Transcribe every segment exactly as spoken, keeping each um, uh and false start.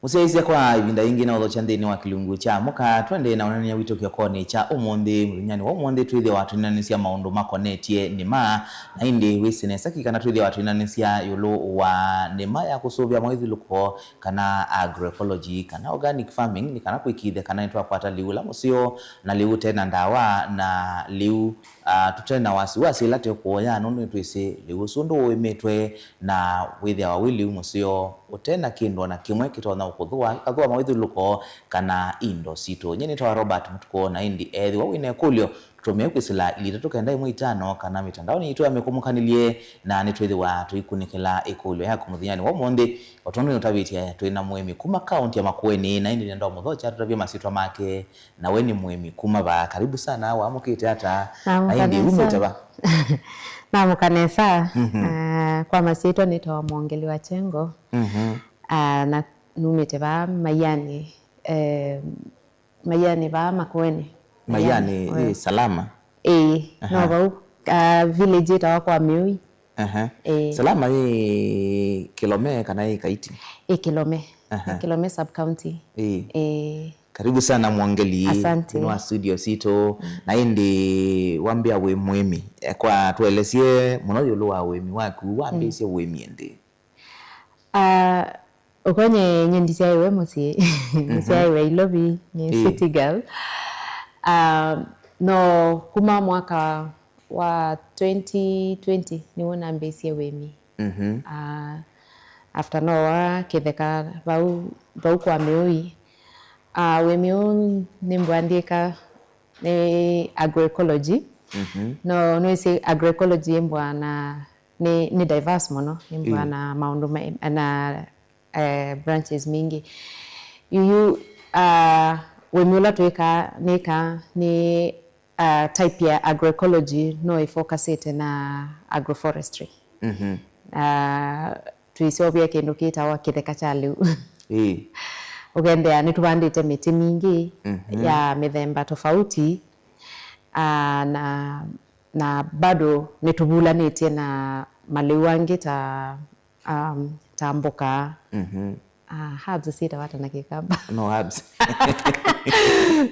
Mũsyaĩĩsya kwa ĩvinda yĩngĩ na ũthokya nthĩnĩ wa kĩlungu kya mũka, twendee na ũneenany'a witũ kĩokonĩ kya ũmũnthĩ. Mũthenyanĩ wa ũmũnthĩ twĩthĩawa tũinanĩsya maũndũ makonetye nĩma, na ĩndĩ wĩsĩ nesa ki kana twĩthĩawa tũinanĩsya ĩũlũ wa nĩma ya kũsũvĩa mawĩthyũlũko, kana agroecology, kana organic farming, nĩ kana kwĩkĩĩthya kana nĩtwakwata lĩu ũla mũseo, na lĩu ũte na ndawa, na lĩu, ah, tũte na wasiwasi ĩla tũkũoya, nũndũ nĩtwĩsĩ lĩu ũsu ũndũ ũĩmĩtwe na wĩthĩawa wĩ lĩu mũseo, ũte na kĩndũ o na kĩmwe kĩtonya ũkũthũa, kĩkathũa mawĩthyũlũko kana indo sitũ. Nyie nĩtawa Robert Mũtuko, na ĩndĩ ethĩwa wĩ na ĩkũlyo, tũtũmĩe kwĩsĩla ilĩ itatũ kenda ĩmwe itano kana mĩtandaonĩ yitũ ya mĩkũmũkanĩlye, na nĩtwĩthĩwa tũikunĩkĩla ĩkũlyo yaku mũthenyanĩ wa ũmũnthĩ. O tondũ nĩũtavĩtye, twĩ na mũĩmi kuma kaunti ya Makueni, na ĩndĩ nĩenda ũmũthokya tũtavye masyĩtwa make, na we nĩ mũĩmi kuma va? Karibu sana, wamũkĩte ata? Na ĩndĩ umĩte va? Namũka nesa. Mhm. Ah, kwa masyĩtwa nĩtawa Mwongeli wa Chengo. Mhm. Ah, na numĩte va Maiani, eh, Maiani vaa Makueni. Maiani, Maiani, ĩ, Salama? Ĩĩ, aha, no vau, ah, village ĩtawa kwa Mĩũi. Aha. Ĩĩ. Salama ĩ Kĩlome kana ĩ Kaiti? Ĩ Kĩlome. Aha. Ĩ Kĩlome sub county. Ĩĩ. Ĩĩ. Karibu sana Mwongeli. Asante. Nĩ wa studio sitũ. Mm. Na ĩndĩ wambĩa wĩ mũĩmi. Eh, kwa tũelesye mũno ĩũlũ wa ũĩmi waku, wambĩĩsye, mm, ũĩmi ĩndĩ? Ah, ũkonye nye ndisyaĩwe mũsyĩ. Mhm. Ndisyaĩwe Ilovi, nĩ, ĩĩ, city girl. Ah, no kuma mwaka wa twenty twenty nĩw'o nambĩĩsye ũĩmi. Mhm. Ah, after noa kĩtheka vau, vau kwa Mĩũi. Ah, ũĩmi ũũ nĩmbwandĩka nĩ agroecology. Mhm. No, nwĩsĩ agroecology ĩmbwa na nĩ, nĩ diverse mũno, nĩmbwa, ĩĩ, na maũndũ ma, na, eh, branches mingĩ. Yuyu, ah, ũĩmi ũla twĩkaa, nĩkaa nĩ, ah, type ya agroecology no ĩfocusĩte na agroforestry. Mhm. Ah, twĩseũvya kĩndũ kĩtawa kĩtheka kya lĩu. Ĩĩ. Ũkethĩa nĩtũvandĩte mĩtĩ mingĩ, mhm, ya mĩthemba tofauti, ah, na na bado nĩtũvulanĩtye na malĩu angĩ ta, um, ta mbũka. Mhm. Ah, herbs syĩtawa ata na Kĩkamba? No, herbs.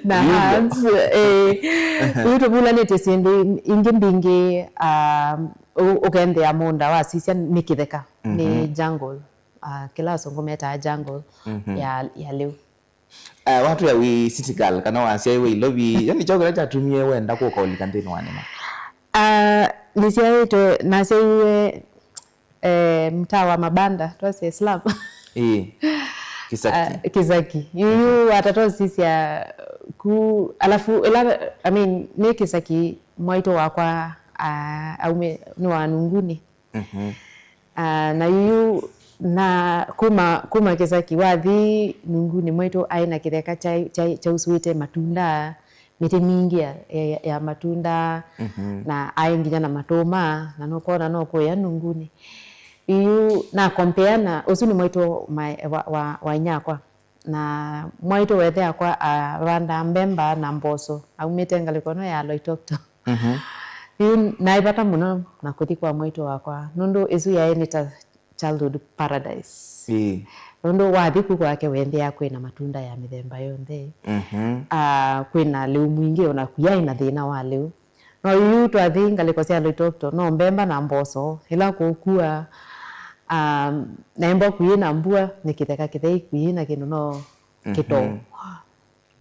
Na viungo. Herbs, eh, aha, yu tũvulanĩtye syĩndũ ingĩ mbingĩ, um, ũ-, ũkethĩa mũũnda wasisya nĩ kĩtheka, nĩ, mhm, jungle. Ah, kĩla asũngũ metaa jungle, mhm, ya, ya lĩu. Eh, watwĩa wĩ city girl, kana wasyaĩwe Ilovi, yani kyaũ kĩla kyatumie wenda kũka ũlika nthĩnĩ wa nĩma? Ah, nĩsyaĩtwe, nasyaĩwe, eh, mtaa wa mabanda, twasye slum. Ĩĩ. Kĩsaki. Ah, kĩsaki. Yu, yu, mhm, wata twasisya ku, alafu, ĩla, I mean, nĩ kĩsaki mwaitũ wakwa, ah, aume, nĩ wa Nunguni. Mhm. Ah, na yuyu, na kuma, kuma kĩsaki wathi Nunguni mwaitũ aĩ na kĩtheka kya, kya, kyausũĩte matunda, mĩtĩ mingĩ ya, ya, ya matunda, mhm, na aĩ nginya na matũma, na nũkwona no kũya Nunguni. Yuyu na compare na, ũsu nĩ mwaitũ ma, wa, wa, wa inyakwa. Na mwaitũ wethe akwa avandaa mbemba na mboso, aumĩte ngalĩko ĩno ya Loitoktok. Mhm. Yu naĩ vata mũno na kũthi kwa mwaitũ wakwa, nũndũ ĩsu yaĩ nĩ ta childhood paradise. Ĩĩ. Nũndũ wathi ku kwake wethĩa kwĩna matunda ya mĩthemba yonthe. Mhm. Ah, kwĩna lĩu mwingĩ, ona ku yaĩ na thĩna wa lĩu. No yu twathi ngalĩko sya Loitoktok, no mbemba na mboso, ĩla kũkua, um, na ĩmbo kũyĩ na mbua, nĩ kĩtheka kĩthei, kũyĩ na kĩndũ no kĩtoo. Mhm.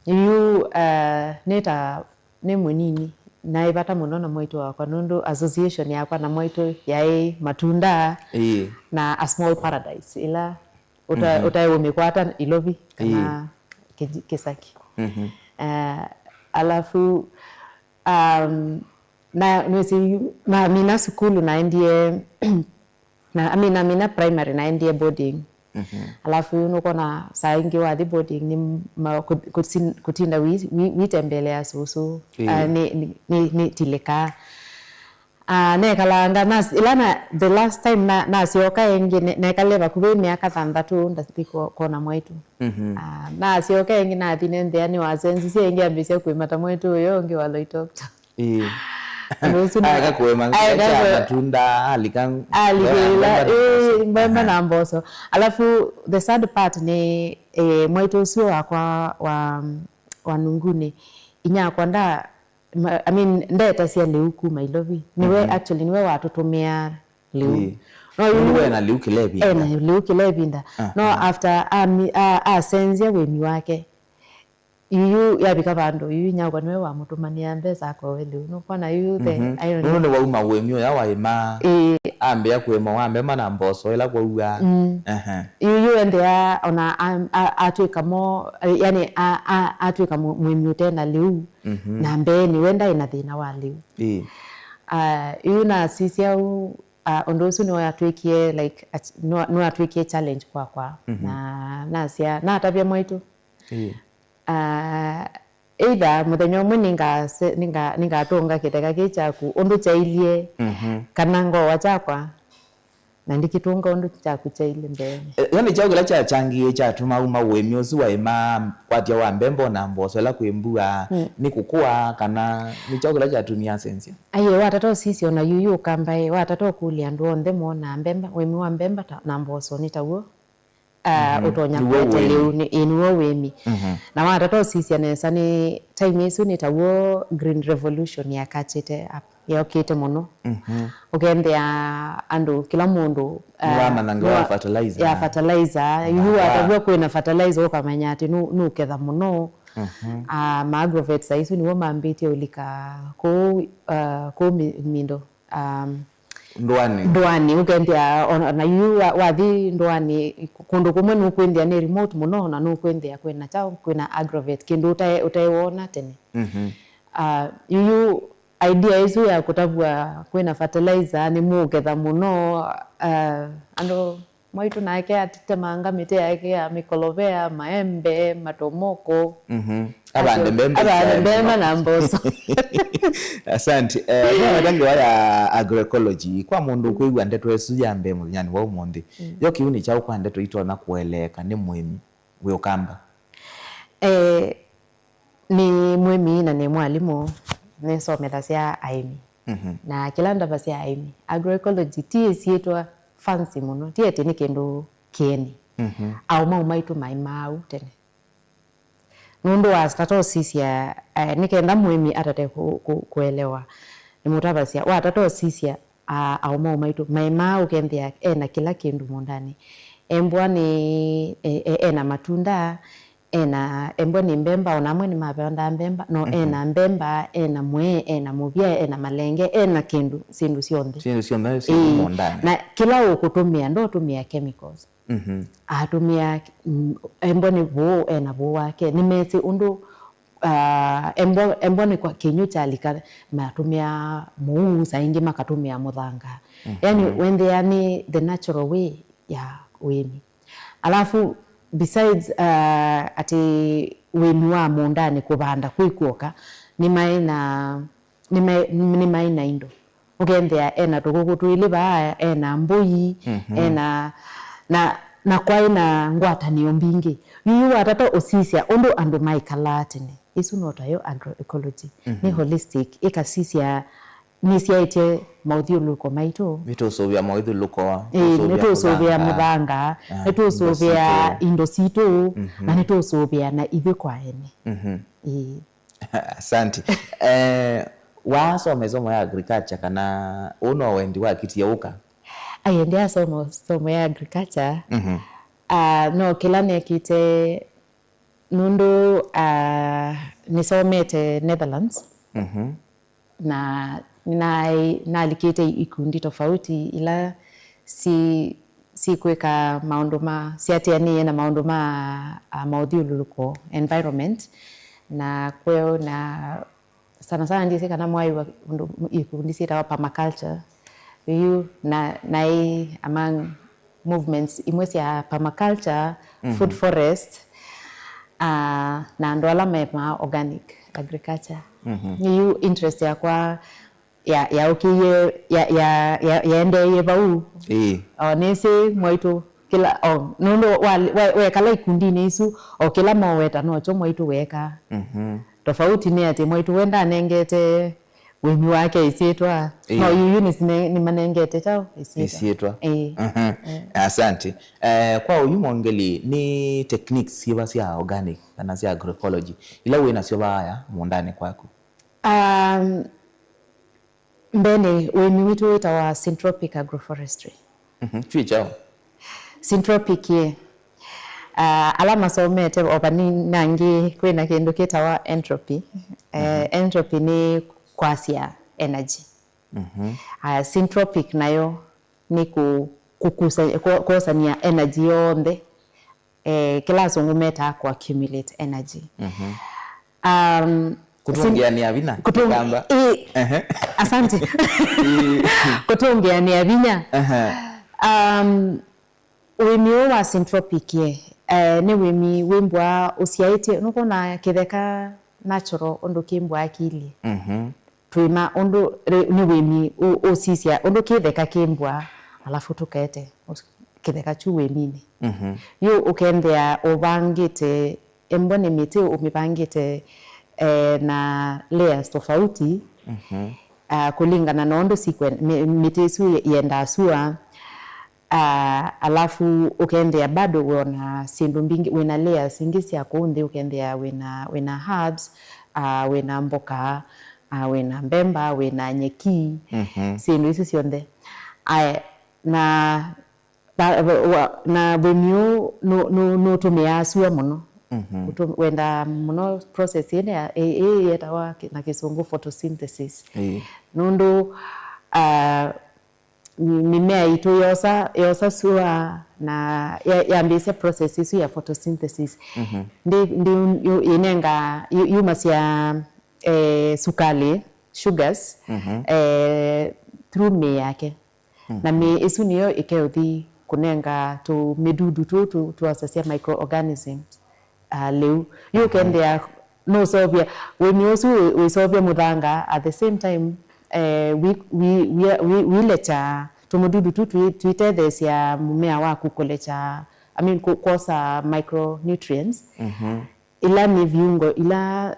Yu, uh, nĩ ta, nĩ mũnini, naĩ vata mũno na mwaitũ wakwa, nũndũ association yakwa na mwaitũ yaĩ matunda, ĩĩ, na a small paradise, ĩla ũta-, mhm, ũtaĩ ũmĩkwata Ilovi kana, ĩĩ, kĩ-, kĩsaki. Mhm. Uh, alafu, Um, na, nĩwĩsĩ, namina sukulu naendie, na, I mean, namina primary naendie boarding. Mhm. Alafu yu nũkwona saa ingĩ wathi boarding nĩ ma-, kũ-, kũtin-, kũtinda wi-, wi-, witembelea sũsũ. Ĩĩ. Ah, nĩ, nĩ, nĩ, nĩtilĩkaa. Ah, nekalanga, nas-, ĩla na, the last time na, nasyoka ĩngĩ, ne-, nekalile vakuvĩ myaka thanthatũ ndathi kwo-, kwona mwaitũ. Mhm. Ah, nasyoka ĩngĩ nathi nĩ nthĩa nĩwasenzisye ĩngĩ ambĩsya kwĩmata mwaitũ ũyo ũngĩ wa Loitoktok. Ĩĩ. Ũndũ ũsu nĩ- Aeka kũĩma aeka kya kũĩ- matunda, alika alikĩla mbemba na mboso. Ĩĩ, mbemba na mboso. Alafu the sad part nĩ, eh, mwaitũ ũsu wakwa wa, wa Nunguni, inyakwa nda, ma- I mean, ndetasya lĩu kuma Ilovi. Nĩwe, mhm, actually, nĩwe watũtũmĩaa lĩu. Ĩĩ. No, nũndũ yu- wena lĩu kĩla ĩvinda. Ena lĩu kĩla ĩvinda. Aha. No after ami- a- asenzya wĩmi wake, yuyu yavika vandũ, yuyu nyakwa nĩwe wamũtũmanĩa mbesa akoe lĩu. Nũkwona yuyu the, mhm, irony. Nũndũ nĩwauma wĩmi ũya waĩmaa. Ĩĩ. Ambĩa kũĩma wa mbemba na mboso ĩla kwaua. Mm. Aha. Yuyu endeea ona a- a- atwĩka mo, yani a- a- atwĩka mũ- mũĩmi ũte na lĩu. Mhm. Na mbee nĩwe ndaĩ na thĩna wa lĩu. Ĩĩ. Ah, yu nasisya ũu, ah, ũndũ ũsu nĩwatwĩkie, like, ach- nĩwa- nĩwatwĩkie challenge kwakwa. Mhm. Na nasya, natavya mwaitũ. Ĩĩ. Ah, either mũthenya ũmwe nĩngase- nĩnga- nĩngatũnga kĩtheka kĩĩ kyaku ũndũ kyailye, mhm, kana ngowa kyakwa, na ndikĩtũnga ũndũ kyaku kyailye mbeenĩ. Eh, yani kyaũ kĩla kyachangie kyatuma uma ũĩmi ũsu waĩma kwatya wa mbemba na mboso ĩla kwĩ mbua, mm, nĩ kũkũa, kana nĩ kyaũ kĩla kyatumie asenzya? Aiee, watata ũsisya ona yuyu ũkambae, watata ũkũlya andũ onthe monaa mbemba, ũĩmi wa mbemba ta- na mboso nĩ taw'o, ah, mhm, ũtonya nĩw'o kũete ũĩmi. Lĩu nĩ, ĩĩ, nĩw'o ũĩmi. Mhm. Na watata ũsisya nesa nĩ time ĩsu nĩ taw'o Green Revolution yakatĩte up, yokĩte mũno. Mhm. Ũkethĩa andũ, kĩla mũndũ, ah, nĩwamanya ngewa ya fertilizer. Ya fertilizer. Yu watavw'a kwĩna fertilizer, ũkamanya atĩ nũ- nũketha mũno. Mhm. Ah, ma agrovet saa isu nĩw'o mambĩtie ũlika kũu, ah, kũu mi- mindo, um, ndũanĩ. Ndũanĩ, ũkethĩa ona- na yu wa- wathi ndũanĩ, kũndũ kũmwe nũkwĩnthĩa nĩ remote mũno, na nũkwĩnthĩa kwĩna kyaũ, kwĩna agrovet, kĩndũ ũtae- ũtaewona tene. Mhm. Ah, yuyu idea ĩsu ya kũtavw'a kwĩna fertilizer nĩ mũketha mũno, ah, andũ mwaitũ nake atemanga mĩtĩ yake ya mĩkolovea, maembe, matomoko. Mhm. Avande mbemba, avande isae mbemba mũno. Na mboso. Asante. Eh, kwa matangi wa ya agroecology, kwa mũndũ ũkwĩw'a ndeto ĩsu ya mbee mũthenyanĩ wa ũmũnthĩ, mm, yo kĩu nĩ kyaũ kwa ndeto itonya kũeleeka nĩ mũĩmi wĩ ũkamba? Eh, nĩ mũĩmi na nĩ mwalimũ, nĩsomethasya aĩmi. Mhm. Na kĩla ndavasya aĩmi, agroecology ti ĩsyĩtwa fancy mũno, ti atĩ nĩ kĩndũ kĩeni. Mhm. Aũmau maitũ maĩmaa ũu tene. Nũndũ watata ũsisya, eh, nĩ kenda mũĩmi atate kũ- kũ- kũelewa, nĩmũtavasya, watata ũsisya, a- aũmau maitũ maĩmaa ũkethĩa ena kĩla kĩndũ mũũndanĩ. Embwa nĩ, e- e- ena matunda, ena, embwa nĩ mbemba, ona amwe nĩmavandaa mbemba, no, mhm, ena mbemba, ena mwee, ena mũvya, ena malenge, ena kĩndũ, syĩndũ syonthe. Syĩndũ syonthe syĩ, ĩĩ, mũũndanĩ. Na kĩla ũkũtũmĩa, ndotũmĩa chemicals. Mhm. Atũmĩa, mm, embwa nĩ vũũ, ena vũũ wake. Nĩmesĩ ũndũ, ah, embwa, embwa nĩ kwa kĩnyũ kyalika, matũmĩa mũu, saa ingĩ makatũmĩa mũthanga. Mhm. Yani, wendea nĩ the natural way ya ũĩmi. Alafu, besides, uh, atĩ wĩmi wa mũũndanĩ kũvanda kwĩ kw'oka, nĩmaĩ na, nĩmaĩ, nĩmaĩ na indo. Ũkethĩa ena tũkũkũ twĩlĩ vaa, ena mbũi, mhm, ena, na, na kwaĩ na ngwatanĩo mbingĩ. Yuyu watata ũsisya ũndũ andũ maikalaa tene. Ĩsu no tayo agroecology. Mhm. Nĩ holistic, ĩkasisya nĩsyaĩtye maũthyũlũlũko maitũ. Nĩtũũsũvĩa maũthyũlũlũko, ĩĩ, tũũsũvĩa nĩtũũsũvĩa mũthanga. Mũthanga, ah, nĩtũũsũvĩa indo sitũ, indo sitũ, mhm, na nĩtũũsũvĩa na ithyĩ kwa ene. Mhm. Ĩĩ. Asante. Eh, wasoma ĩsomo ya agriculture kana ũũ no wendi wakitie ũka? Aye, ndyasoma somo ya agriculture. Mhm. Ah, no kĩla nekĩte nũndũ, ah, nĩsomete Netherlands. Mhm. Na nĩnaĩ- nalikĩte ikundi tofauti ila si- sikwĩka maũndũ ma- siatĩanĩie na maũndũ ma, ah, maũthyũlũlũko, environment, na kweo na sana sana ndĩsĩ kana mwaĩwa ũndũ ikundi syĩtawa permaculture. Yu na- naĩ among movements imwe sya permaculture, mhm, food forest, ah, na andũ ala memaa organic agriculture. Mhm. Nĩyu interest yakwa ya- yaũkĩie, ya- ya- ya- yaendeeie vau. Ĩĩ. O nĩsĩ mwaitũ kĩla, o, nũndũ wa- wa- wekala ikundinĩ isu, o kĩla moweta nokyo mwaitũ weekaa. Mhm. Tofauti nĩ atĩ mwaitũ we ndanengete wĩmi wake ĩsyĩtwa. Ĩĩ. No yuyu nĩsine-, nĩmanengete kyaũ ĩsyĩtwa. Ĩsyĩtwa. Ĩĩ. Mhm. Ĩĩ. Asante. Eh, kwa ũyu mwongeli, nĩ techniques syĩva sya organic kana sya agroecology ila wĩ nasyo vaaya mũũndanĩ kwaku? Um, mbene, wĩmi witũ wĩtawa syntropic agroforestry. Mhm. Twĩ kyaũ? Syntropic ĩ, ah, ala masomete o vanini nangĩ, kwĩna kĩndũ kĩtawa entropy. Eh, mhm. Entropy nĩ kwasya energy. Mhm. Ah, syntropic nayo nĩ kũ-, kũkusa-, kwo-, kwosania energy yonthe, eh, kĩla asũngũ metaa kũaccumulate energy. Mhm. Um, kũtũngĩanĩa vinya, kũtũng-, kamba. Ĩ, ehe. Asante. Ĩ. Kũtũngĩanĩa vinya. Ehe. Um, wĩmi ũũ wa syntropic, eh, nĩ wĩmi wĩmbwa ũsyaĩtye, nũkwona kĩtheka natural ũndũ kĩmbwa kĩilyĩ. Mhm. Twĩma ũndũ, rĩ, nĩ wĩmi ũ-, ũsisya ũndũ kĩtheka kĩmbwa, alafu tũkete ũs-, kĩtheka kyu wĩminĩ. Mhm. Yu ũkethĩa ũvangĩte, embwa nĩ mĩtĩ ũmĩvangĩte, eh, na layers tofauti, mhm, ah, kũlingana na ũndũ sequen-, mĩ-, mĩtĩ ĩsu yendaa sua. Ah, alafu ũkendea bado wĩna syĩndũ mbingĩ, wĩna layers ingĩ sya kũu nthĩ, ũkendea wĩna, wĩna herbs, ah, wĩna mboka, ah, wĩna mbemba, wĩna nyeki, mhm, syĩndũ isu syonthe. Aya, na, na, wa-, na wĩmi ũũ nũ-, nũ-, nũtũmĩaa sua mũno. Mhm. Ũtũ-, wendaa mũno process ĩla ya, ĩ-, ĩ-, yetawa kĩ-, na kĩsũngũ photosynthesis. Ĩĩ. Nũndũ, ah, mĩ-, mĩmea itũ yosa, yosa sua na ya-, yambĩĩsya process ĩsu ya photosynthesis. Mhm. Ndi-, ndi-, yu-, ĩnenga, yu-, yumasya, eh, sukalĩ, sugars, mhm, eh, through mĩĩ yake. Mhm. Na mĩĩ ĩsu nĩyo ĩkeũthi kũnenga tũmĩdudu tũũ tũ-, tũasasya microorganisms. Ah, lĩu. Yu, mhm, ũkendea nũseũvya, wĩmi ũsu wĩ-, wĩseũvya mũthanga, at the same time, eh, wĩ-, wĩ-, wĩ-, wĩ-, wĩlekya tũmũdudu tũ twĩ-, twĩtetheesya mũmea waku kũlekya, I mean, kũ-, kwosa micronutrients. Mhm. Ila nĩ viungo ila,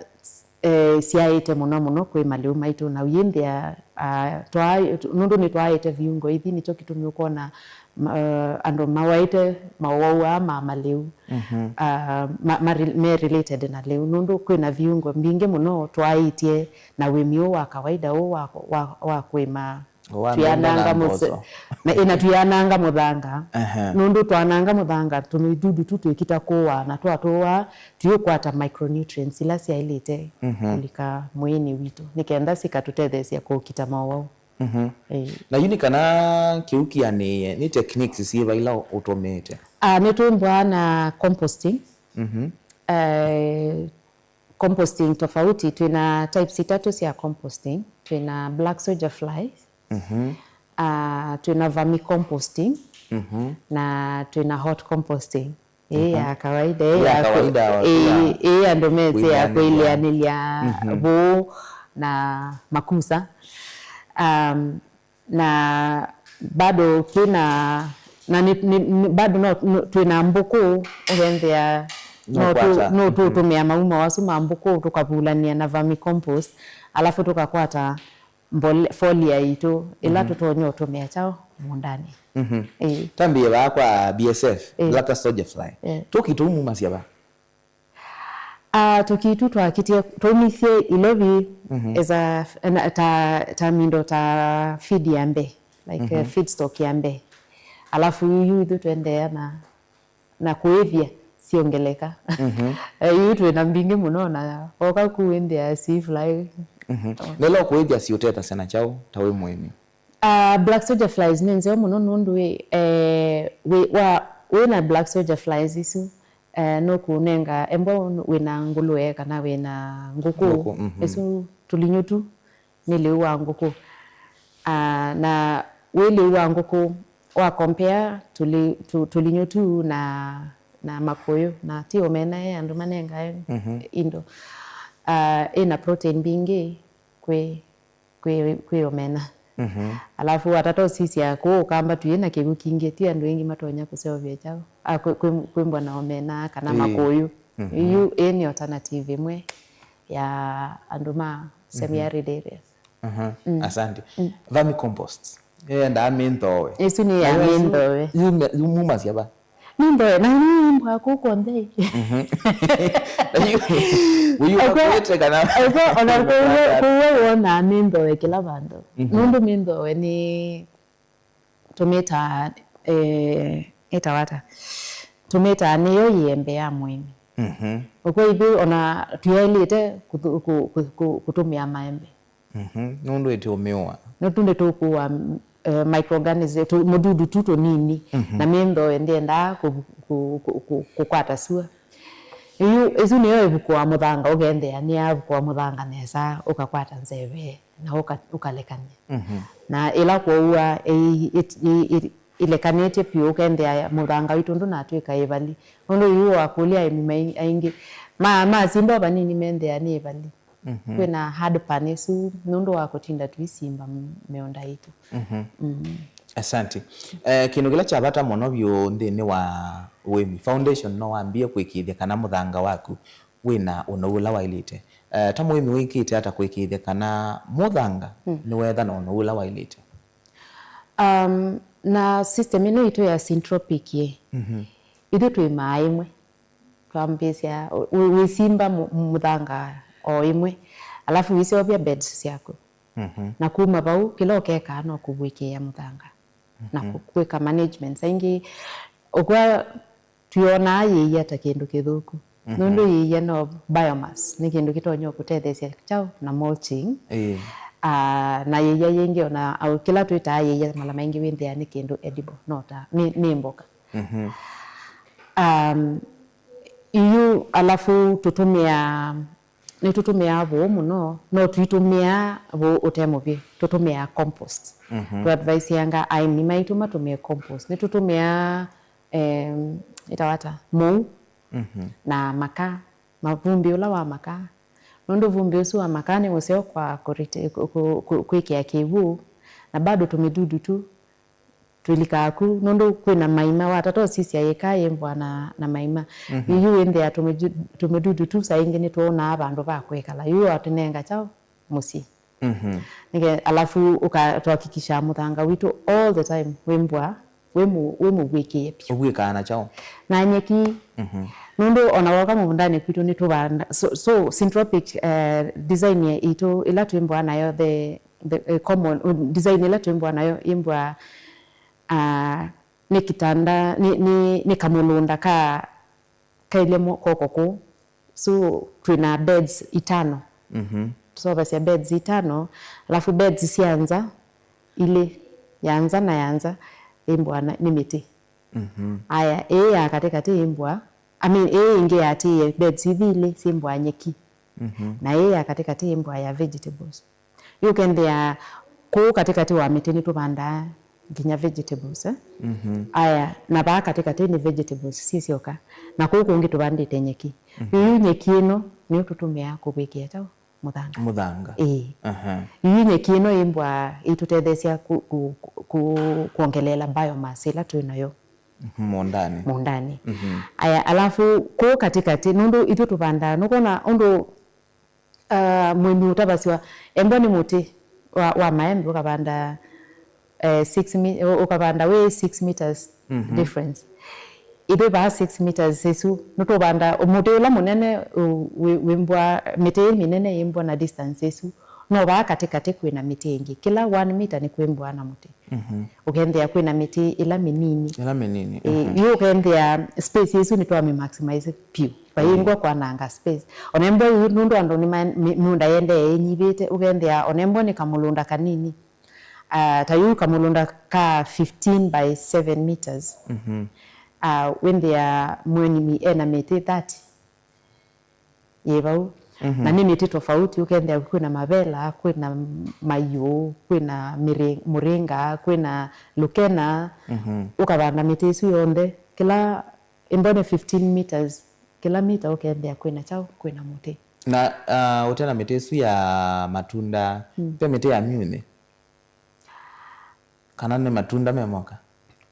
eh, syaĩte mũno mũno kwĩ malĩu maitũ, na ũyĩnthĩa, ah, twaa-, nũndũ nĩtwaaĩte viungo ithi, nĩkyo kĩtumi ũkwona ma-, eh, andũ mawaĩte maũwau aa ma malĩu, mhm, ah, ma-, ma-, me related na lĩu, nũndũ kwĩna viungo mbingĩ mũno twaaĩtye na wĩmi ũũ wa kawaida ũũ wa, wa, wa kũĩma. Wa tũyananga mĩmera mũse-, mboco. Na, ĩ, na tũyananga mũthanga. Aha. Nũndũ twananga mũthanga, tũmĩdudu tũ twĩkita kũũa, na twatũũa, tũyũkwata micronutrients ila syaĩlĩte, mhm, kũlika mwĩĩnĩ witũ, nĩ kenda sikatũtetheesya kũkita mowau. Mhm. Ĩĩ. Na yu nĩ kana kĩu kĩanĩe, nĩ techniques syĩva ila ũtũmĩĩte? Ah, nĩtũmbwaa na composting. Mhm. Eh, composting tofauti, twĩna types itatũ sya composting. Twĩna black soldier fly, mhm, ah, twĩna vermicomposting, mhm, na twĩna hot composting. Ĩĩ ya, mhm, kawaida, ĩĩ ya, ya kawaida, ĩĩ, ya, ĩĩ andũ metsĩ ya kũileanĩlya, kũileanĩlya, mhm, vũũ na makusa. Um, na bado twĩna, na nĩ, nĩ, nĩ, bado no, no, twĩna mbũkũ, ũkethĩa no, no tũ-, ũkwata, no, mhm, tũtũmĩa mauma asu ma mbũkũ tũkavulany'a na vermicompost, alafu tũkakwata mbole-, folia itũ ĩla, mhm, tũtonya ũtũmĩa kyaũ mũũndanĩ. Mhm. Ĩĩ. Tambĩe vaa kwa B S F, ĩĩ, black soldier fly. Ĩĩ. Tũki tũu mumasya va? Ah, tũki tũ twakitie, twaumisye Ilovi, mhm, as a, na, ta, ta mindo ta feed ya mbee, like, mhm, eh, feedstock ya mbee. Alafu yu ithu twendeea na, na kũĩthya syongeleka. Mhm. Eh, yu twĩna mbingĩ mũno na oka kũĩthya si fly. Mhm. Oh. Nelo kũĩthya si ũtethasya na kyaũ ta wĩ mũĩmi? Ah, black soldier flies nĩ nzeo mũno nũndũ wĩ, eh, wĩ, wa, wĩna black soldier flies isu, eh, nũkũnenga embwa wĩna ngũlũe kana wĩna ngũkũ, ngũkũ, mhm, isu tũlinyũ tu nĩ lĩu wa ngũkũ. Ah, na wĩ lĩu wa ngũkũ wa compare tũli-, tũ-, tũlinyũ tu na, na makũyũ, na ti omena, e andũ manengae, mhm, indo. Ah, ĩna protein mbingĩ kwĩ kwĩ, kwĩ omena. Mhm. Alafu atata ũsisya kũũ Ũkamba twĩ na kĩw'ũ kingĩ, ti andũ aingĩ matonya kũseũvya kyaũ. Ah, kwĩ, kwĩ, kwĩmbwa na omena kana, ĩĩ, makũyũ. Mhm. Yu ĩ nĩ alternative ĩmwe ya andũ ma semi-arid areas. Mhm. Mm. Asante. Mm. Vermicompost. Yendaa mĩnthowe. Ĩsu nĩ ya mĩnthowe. Yumasya va? Mĩnthowe, na ĩno ĩmbwa kũkũ nthĩ. Mhm. Na yu-, ũyu wakwĩte kana? Ĩko, ona kũw'o, kũw'o wonaa mĩnthowe kĩla vandũ. Mhm. Nũndũ mĩnthowe nĩ tũmĩtaa, eh, ĩtawa ata? Tũmĩtaa nĩyo ĩembe ya mũĩmi. Mhm. Ũkw'o ithyĩ ona tũyaĩlĩte kũtũ-, kũ-, kũ-, kũ-, kũtũmĩa maembe. Mhm. Nũndũ ĩtĩũmĩũa. Nũndũ nĩtũkũa, eh, microorganism, tũ-, mũdudu tu tũnini. Mhm. Na mĩnthowe ndĩendaa kũ-, kũ-, kũ-, kũ-, kũkwata sua. Yu, ĩsu nĩyo ĩvukũa mũthanga, ũkethĩa nĩyavukũa mũthanga nesa, ũkakwata nzeve. Na ũka-, ũkalekany'a. Mhm. Na ĩla kwoou ĩ-, ĩ-, ĩ-, ĩ-, ĩlekanĩtye vyũ, ũkethĩa mũthanga witũ ndũnatw'ĩka ĩvali. Nũndũ yu wakũlya aĩmi mai-, aingĩ ma-, masimba o vanini methĩaa nĩ ĩvali. Mhm. Kwĩna hard pan ĩsu nũndũ wa kũtinda tũisimba m-, mĩũnda yitũ. Mhm. Mm. Asante. Eh, kĩndũ kĩla kya vata mũno vyũ nthĩnĩ wa ũĩmi, foundation no wambie kũĩkĩĩthya kana mũthanga waku wĩna ũnou ũla waĩlĩte. Eh, ta mũĩmi wĩkĩte ata kũĩkĩĩthya kana mũthanga, mm, nĩweetha na ũnou ũla waĩlĩte? Um, na system ĩno itũ ya syntropic ĩ, mhm, ithyĩ twĩmaa ĩmwe, twambĩĩsya, wĩ-, wĩsimba mũ-, mũthanga o ĩmwe, alafu wĩseũvya beds syaku. Mhm. Na kuma vau, kĩla ũkekaa no kũvw'ĩkĩĩa mũthanga na, mhm, kũ-, kwĩka management. Saingĩ, ũkw'a twĩonaa yĩia ta kĩndũ kĩthũku. Mhm. Nũndũ yĩia no biomass, nĩ kĩndũ kĩtonya kũtetheesya kyaũ na mulching. Ĩĩ. Ah, na yĩia yĩngĩ ona, au, kĩla twĩtaa yĩia mala maingĩ wĩthĩaa nĩ kĩndũ edible, no ta, nĩ, nĩ mboka. Mhm. Um, yu, alafu tũtũmĩaa, nĩtũtũmĩaa vũũ mũno, no tũitũmĩaa vũũ ũte mũvyũ, tũtũmĩaa compost. Mhm. Tũadviseanga aĩmi maitũ matũmĩe compost. Nĩtũtũmĩaa, em, ĩtawa ata? Mũu, mhm, na makaa, mavumbi ũla wa makaa. Nũndũ vumbi ũsu wa makaa nĩ mũseo kwa kũrite-, kũ-, kũ-, kũ-, kwĩkĩa kĩw'ũ, na bado tũmĩdudu tu twĩlikaa ku, nũndũ kwĩna maima, watata ũsisya yĩka yĩmbwa na, na maima. Mhm. Yu wĩnthĩa tũmĩdu-, tũmĩdudu tu saa ingĩ nĩtwonaa vandũ va kwĩkala. Yu watũnenga kyaũ mũsyĩ. Mhm. Nĩke-, alafu ũka-, twakikisha mũthanga witũ all the time wĩmbwa, wĩ mũ-, wĩ mũvw'ĩkĩe vyũ. Ũvw'ĩkaa na kyaũ? Na nyeki. Mhm. Nũndũ ona woka mũũndanĩ kwitũ nĩtũvanda. So, so syntropic, eh, design itũ ĩla twĩmbwa nayo, the, the, eh, common, uh, design ĩla twĩmbwa nayo, ĩmbwa, ah, nĩ kĩtanda, nĩ, nĩ, nĩ kamũlũnda ka, kailye mo-, koko kũũ. So, twĩna beds itano. Mhm. Tũseũvasya beds itano, alafu beds sya nza ilĩ, ya nza na ya nza, ĩmbwa na, nĩ mĩtĩ. Mhm. Aya, ĩĩ ya katĩkatĩ ĩmbwa, I mean, ĩĩ ĩngĩ yatĩĩe, beds ithi ilĩ syĩmbwa nyeki. Mhm. Na ĩĩ ya katĩkatĩ ĩmbwa ya vegetables. Yu ũkethĩa kũu katĩkatĩ wa mĩtĩ nĩtũvandaa nginya vegetables, eh? Mhm. Aya, na vaa katĩkatĩ nĩ vegetables syĩ syoka. Na kũu kũngĩ tũvandĩte nyeki. Mhm. Yu nyeki ĩno nĩyo tũtũmĩaa kũvw'ĩkĩa kyaũ? Mũthanga. Mũthanga. Ĩĩ. Aha. Yu nyeki ĩno ĩmbwa ĩitũtetheesya ku-, ku-, ku-, kwongeleela biomass ĩla twĩ nayo. Mhm, mũũndanĩ. Mũũndanĩ. Mhm. Aya, alafu kũu katĩkatĩ, nũndũ ithyĩ tũvandaa, nũkwona ũndũ Ah, mũĩmi ũtavasya, embwa nĩ mũtĩ wa, wa maembe, ũkavanda, eh, six mi-, ũ-, ũkavanda wĩ six meters, mhm, difference. Ithyĩ vaa six meters ĩsu, nĩtũvanda mũtĩ ũla mũnene, ũ-, wĩ, wĩmbwa, mĩtĩ ĩ mĩnene yĩmbwa na distance ĩsu. No vaa katĩkatĩ kwĩna mĩtĩ ĩngĩ. Kĩla one meter nĩkwĩmbwa na mũtĩ. Mhm. Ũkethĩa kwĩna mĩtĩ ĩla mĩnini. Ĩla mĩnini, ĩĩ, mhm, yu ũkethĩa space ĩsu nĩtwamĩ maximize vyũ. Vayĩngwa kwananga space. Ona embwa yu nũndũ andũ nĩma-, mĩ-, mĩũnda yendee ĩnyivĩte, ũkethĩa ona embwa nĩ kamũlũnda kanini. Ah, ta yu kamũlũnda ka fifteen by seven meters. Mhm. Ah, wĩthĩa mũĩmi ena mĩtĩ thirty. Yĩ vau. Mhm. Na nĩ mĩtĩ tofauti, ũkethĩa kwĩna mavela, kwĩna mayũ, kwĩna mĩrĩ-, mũrĩnga, kwĩna lũkena. Mhm. Ũkavanda mĩtĩ ĩsu yonthe. Kĩla, ĩmbwa nĩ fifteen meters, kĩla mita ũkethĩa kwĩna kyaũ, kwĩna mũtĩ. Na, ah, ũte na mĩtĩ ĩsu ya matunda, mm, ve mĩtĩ ya myunĩ? Kana nĩ matunda me moka?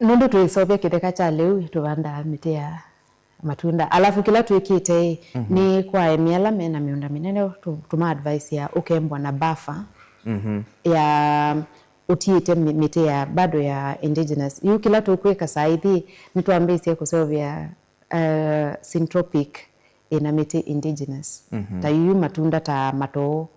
Nũndũ twĩseũvya kĩtheka kya lĩu, tũvandaa mĩtĩ ya matunda. Alafu kĩla twĩkĩte ĩ, mhm, nĩ kwa aĩmi ala mena mĩũnda mĩnene, tũ-, tũma advice ya ũkembwa na buffer, Mhm. Ya ũtiĩte mĩ- mĩtĩ ya bado ya indigenous. Yu kĩla tũkwĩka saa ithi, nĩtwambĩĩsye kũseũvya uh, syntropic ĩna mĩtĩ indigenous. Mhm. Ta yu matunda ta matoo,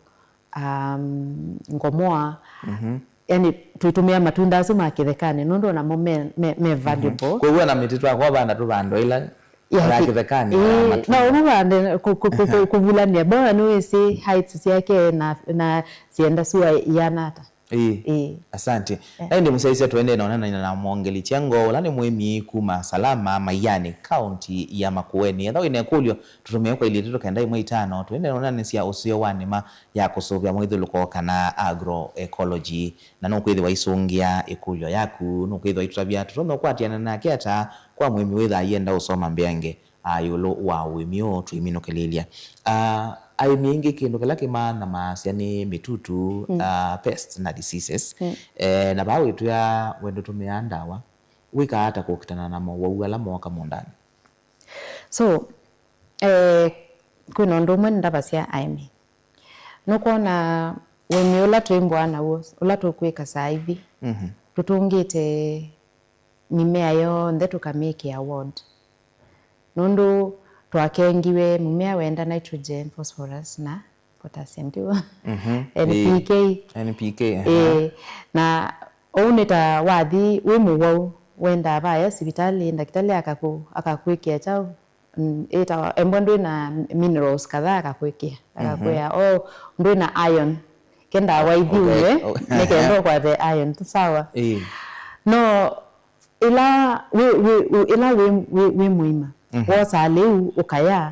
um, ngomoa. Mhm. Yani, twĩtũmĩa matunda asu ma kĩthekanĩ, nũndũ onamo me, me, me valuable. Kwoou ona mĩtĩ twakwa vanda tũvando ĩla ya ya kĩ- kĩthekanĩ, ya ĩĩ, matunda. No ũmavande kũ- kũ- kũ- kũ- kũvulania. Bora nĩwĩsĩ heights syake na, na syenda sua iana ata. Ĩĩ. Ĩĩ. Asante. Eh. Na ĩndĩ mũsyaĩĩsya tũendee na onana na Mwongeli Kyengo, ũla nĩ mũĩmi kuma Salama Maiani, kaunti ya Makueni. Ethĩwa wĩ na ĩkũlyo, tũtũmĩe kwa ilĩ itatũ kenda ĩmwe itano, tũendee na onanĩsya ũseo wa nĩma ya kũsũvĩa mũithyũlũko kana agroecology. Na nũkwĩthĩwa aisũngĩa ĩkũlyo yaku, nũkwĩthĩwa aitũtavya tũtonya ũkwatĩana nake ata kwa mũĩmi wĩthaa aienda ũsoma mbeange a ĩũlũ wa ũĩmi ũũ tũiminũkĩlĩĩlya. Ah, aĩmi aingĩ kĩndũ kĩla kĩmanamaasya nĩ mĩtutu, mm, ah, pests na diseases. Mm. Eh, na vaa wĩtwĩa wendo tũmĩaa ndawa, wĩkaa ata kũkitana na mowau ala mooka mũũndanĩ? So, eh, kwĩna ũndũ ũmwe nĩndavasya aĩmi. Nũkwona ũĩmi ũla twĩmbũaa naw'o, ũla tũkwĩka saa ithi, mhm, tũtũngĩte mĩmea yonthe tũkamĩkĩa ward. Nũndũ twakengiwe mũmea wenda nitrogen, phosphorus na potassium, tiw'o? Mhm. N P K. Ĩĩ. N P K, aha. Ĩĩ. Na ũu nĩ ta wathi wĩ mũwau, wendaa vaya sivitalĩ, ndakĩtalĩ akaku-, akakwĩkĩa kyaũ? Mm, ĩtawa, embwa ndwĩ na minerals kadhaa akakwĩkĩa. Mhm. Akakwĩa, "Oh, ndwĩ na iron. Ke ndawa ithi ũnywe, okay, oh, nĩ kenda ũkwate iron." Sawa. Ĩĩ. No ĩla wĩ, wĩ, wĩ, ĩla wĩ, wĩ, wĩ mũima, mhm, wosaa lĩu ũkaya,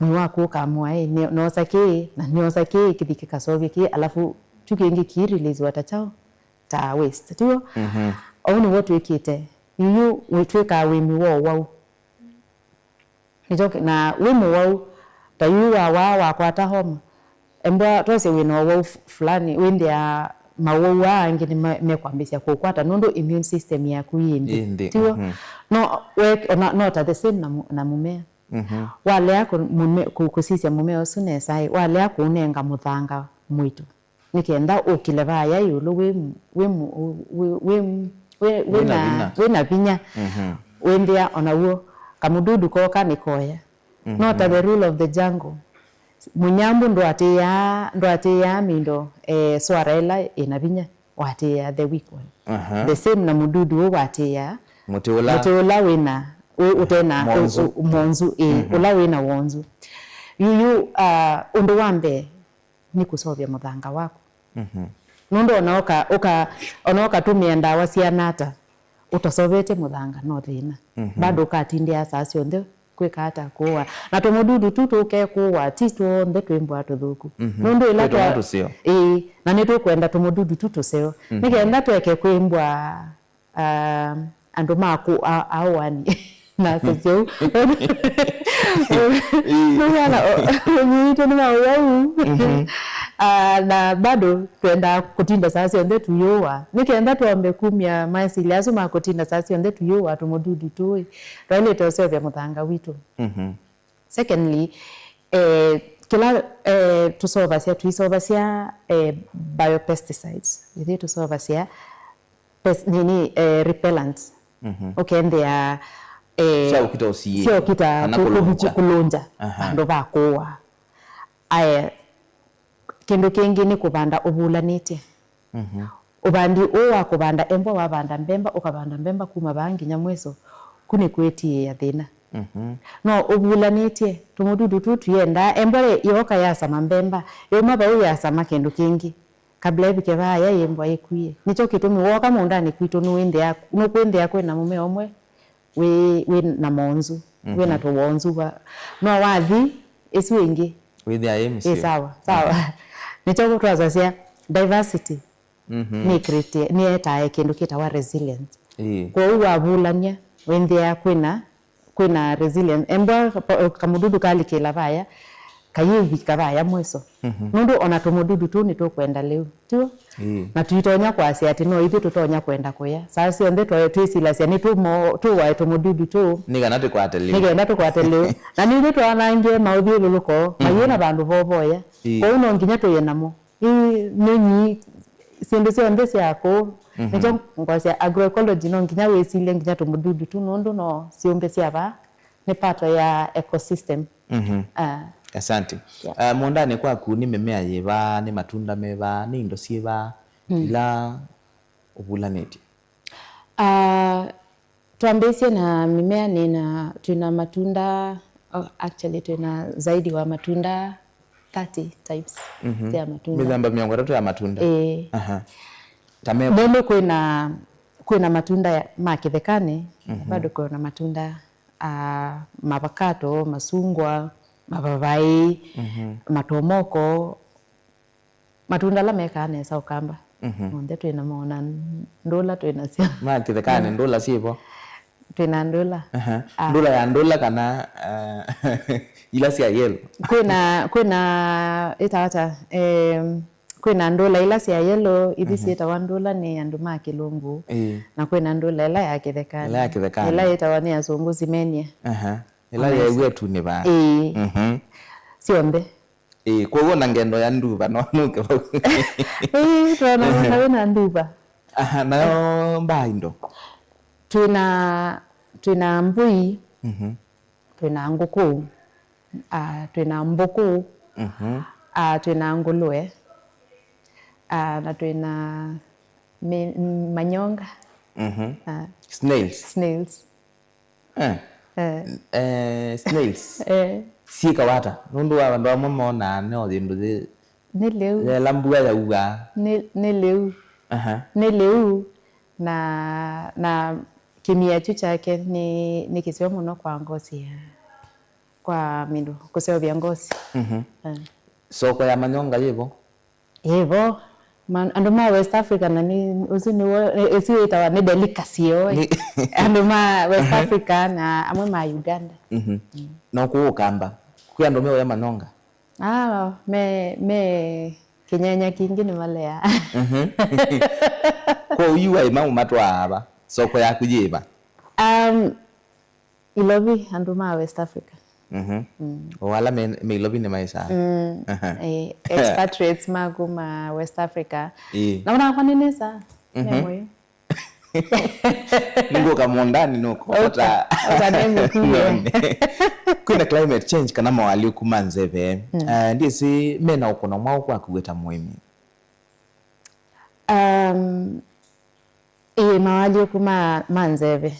mwĩĩ waku ũkamũa, "Ĩ, nĩ-, noosa kĩĩ, na nĩosa kĩĩ, kĩthi kĩkasovye kĩĩ," alafu kyu kĩngĩ kĩi release wa ta kyaũ? Ta waste, tiw'o? Mhm. Ũu nĩw'o twĩkĩte. Yu, yu wĩ-, twĩkaa wĩmi wa ũwau. Nĩkyo kĩ-, na wĩ mũwau, ta yu wawaa wakwata homa, embwa twasye wĩ na ũwau f-, fulani, wĩthĩaa mawau aa angĩ nĩ me-, mekwambĩĩsya kũkwata, nũndũ immune system yaku yĩ nthĩ. Yĩ nthĩ, tiw'o? Mhm. No, we, ona, no ta the same na mu-, na mũmea. Mhm. Walea kũ-, mũme-, kũ-, kũsisya mũmea ũsu nesa-ĩ, walea kũũnenga mũthanga mũito, nĩ kenda ũkĩle vaya ĩũlũ wĩ, wĩ, wĩ, wĩ, wĩ, wĩ, wĩ na, wĩ na vinya. Mhm. Wĩnthĩa o naw'o, kamũdudu kooka nĩkoya. No ta the rule of the jungle. Mũnyambũ ndwatĩĩaa, ndwatĩĩaa mindo, eh, swara ĩla ĩna vinya, watĩĩaa the weak one. Aha. The same na mũdudu ũũ watĩĩaa mũtĩ ũla, mũtĩ ũla wĩna, ũ-, ũtena, ũ-, monzu. Ũ-, monzu, ĩĩ, mhm, ũla wĩna wonzu. Yu, yu, ah, ũndũ wa mbee, nĩ kũseũvya mũthanga waku. Mhm. Nũndũ ona ũka, ũka, ona ũkatũmĩa ndawa siana ata, ũtasovete mũthanga no thĩna. Mhm. Bado ũkatindĩa saa syonthe kwĩka ata? Kũũa. Na tũmũdudu tu tũkekũũa, ti tw'onthe twĩmbũaa tũthũku. Mhm. Nũndũ ĩla kwĩ tũmwe twa-, tũseo. Ĩĩ, na nĩtũkwenda tũmũdudu tu tũseo. Mhm. Nĩ kenda tũeke kwĩmbũaa ah, andũ ma kũ-, a-, aũani na kũseu. Nĩwona, o-, ũnyuitũ nĩ maũwau. Mhm. Ah, na bado twendaa kũtinda saa syonthe tũyũũa. Nĩ kenda twambe kumya masilĩ asu ma kũtinda saa syonthe tũyũũa tũmũdudu tũĩ, twaĩlĩte ũseũvya mũthanga witũ. Mhm. Secondly, eh, kĩla, eh, tũseũvasya, tũiseũvasya, eh, biopesticides. Ithyĩ tũseũvasya pes-, nini, eh, repellents. Mhm. Ũkendea, eh, sya ũkita ũsiĩ, sya ũkita kana kũ-, kũ-, kũlũngya. Kũlũngya. Aha. Vandũ va kũũa. Aya, kĩndũ kĩngĩ nĩ kũvanda ũvulanĩtye. Mhm. Ũvandi ũũ wa kũvanda embwa, wavanda mbemba, ũkavanda mbemba kuma vaa nginya mwiso, ku nĩ kwĩtiĩa thĩna. Mhm. No ũvulanĩtye, tũmũdudu tũu tũyendaa, embwa yooka yasama mbemba, yauma vau yasama kĩndũ kĩngĩ. Kabla ĩvike vaa ya ĩmbwa ĩkwie. Nĩkyo kĩtumi wooka mũũndanĩ kwitũ nũwĩnthĩa, nũkwĩnthĩa kwĩna mũmea ũmwe wĩ, wĩ na monzu, wĩ na, mhm, tũwonzu wa, no wathi ĩsu ĩngĩ wĩthĩa yĩ mĩseo. Ĩ sawa, sawa. Mhm. Nĩkyo twasasya diversity, mhm, nĩ create, nĩ etae kĩndũ kĩtawa resilience. Ĩĩ. Kwoou wavulany'a, wĩnthĩa kwĩna kwĩna resilience. Embwa pa-, kamũdudu kalikĩla vaya, kayĩvika vaya mwiso. Mhm. Nũndũ ona tũmũdudu tũu nĩtũkwenda lĩu, tiw'o? Ĩĩ. Na tũitonya kwasya atĩ no ithyĩ tũtonya kwenda kũya. Saa syonthe twa-, twĩsilasya nĩtũmo-, tũwae tũmũdudu tũu. Nĩ kana tũkwate lĩu. Nĩ kenda tũkwate lĩu. Na nĩ ithyĩ twanangie maũthyũlũlũko, mhm, mayĩ na vandũ vovoya. Ĩĩ. Kwoou no nginya tũye namo. Ĩ, nyũnyi, syĩndũ syonthe sya kũũ. Mhm. Nĩkyo ngosya agroecology no nginya wĩsilye nginya tũmũdudu tu, nũndũ no syũmbe sya vaa, nĩ part ya ecosystem. Mhm. Ah. Asante. Yeah. Ah, mũũndanĩ kwaku nĩ mĩmea yĩva, nĩ matunda meva, nĩ indo syĩva, mm, ila ũvulanĩtye? Ah, twambĩĩsye na mĩmea, nĩna, twĩna matunda, oh, actually, twĩna zaidi wa matunda thirty types, mhm, sya matunda. Mĩthemba mĩongo ĩtatũ ya matunda? Ĩĩ. Aha. Ta me- Nũndũ kwĩna, kwĩna matunda ya, ma kĩthekanĩ, mhm, bado kwĩna matunda, ah, mavakato, masungwa, mavavaĩ, mhm, matomoko, matunda ala mekaa nesa Ũkamba. Mhm. Onthe twĩ namo, na ndũla twĩ nasyo. Ma kĩthekanĩ, mm, ndũla syĩvo? Twĩ na ndũla. Aha. Ah. Ndũla ya ndũla kana, ah, ila sya yellow? Kwĩna, kwĩna, ĩtawa ata, em, kwĩna ndũla ila sya yellow, ithi, mhm, syĩtawa ndũla nĩ andũ ma kĩlungu. Ĩĩ. Na kwĩna ndũla ĩla ya kĩthekanĩ. Ĩla ya kĩthekanĩ. Ĩla yĩtawa nĩ asũngũ simenia. Aha. Ĩla yeew'a ĩtunĩ vaa. Ĩĩ. Mhm. Syonthe. Ĩĩ, kwoou ona ngendo ya nduva no nũke vau. Ĩĩ, twona mwaka wĩna nduva. Aha, nayo mbaa indo? Twĩna, twĩna mbũi, mhm, twĩna ngũkũ, ah, twĩna mbũkũ, mhm, ah, twĩna ngũlũe, ah, na twĩna mi-, manyonga. Mhm. Ah. Snails. Snails. Eh. Eh. Eh, snails. Eh. Syĩkawa ata? Nũndũ wa andũ amwe monaa no yĩndũ yĩ-, nĩ lĩu, yela mbua yaua. Nĩ, nĩ lĩu. Aha. Nĩ lĩu, na, na kĩmia kyu kyake nĩ, nĩ kĩseo mũno kwa ngosi ya, kwa mĩndũ kũseũvya ngosi. Mhm. Eh. Soko ya manyonga yĩvo? Ĩvo. Man-, andũ ma West Africa, na nĩ, ũsu nĩw'o, ĩ-, ĩsu ĩtawa nĩ delicacy yoo. Nĩ- Andũ ma West Africa na amwe ma Uganda. Mhm. Mm. No kũũ Ũkamba, kwĩ andũ meũya manyonga? Ah, me, me kĩnyanya kingĩ nĩmaleaa. Mhm. Kwoou yu waima ũmatwaa va? Soko yaku yĩva? Um, Ilovi, andũ ma West Africa. Mhm. Mm. O ala me, me Ilovi nĩmaĩsaa? Mm. Aha. Eh, expatriates ma kuma West Africa. Ĩĩ. Na onakwa nĩnĩsaa. Mhm. Me mũyo. Nĩngũka mũũndanĩ nũkũvata. Ũka, ũka nĩngũkuĩe. None. Kwĩna climate change kana moalyũku ma nzeve. Mm. Eh, ndyĩsĩ mena ũkũno mwaũ kwaku wĩ ta mũĩmi? Um, ĩĩ, moalyũku ma, ma nzeve.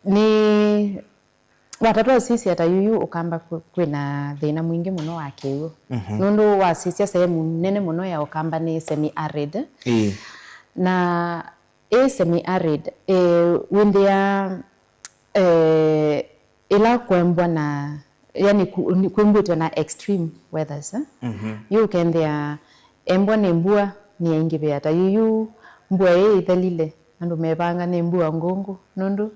Nĩ, watatwa ũsisya ta yuyu Ũkamba kwĩ-, kwĩna thĩna mwingĩ mũno wa kĩw'ũ. Mhm. Nũndũ wasisya sehemu nene mũno ya Ũkamba nĩ semi-arid. Ĩĩ. Na ĩ semi-arid, eh, wĩnthĩa, eh, ĩla kwembwa na, yani, ku-, ni-, kwĩmbwĩtwe na extreme weathers, eh? Mhm. Yu ũkenthĩa embwa nĩ mbua nĩyaingĩvĩa ta yuyu, mbua ĩ ĩthelile, andũ mevanga nĩ mbua ngũngũ, nũndũ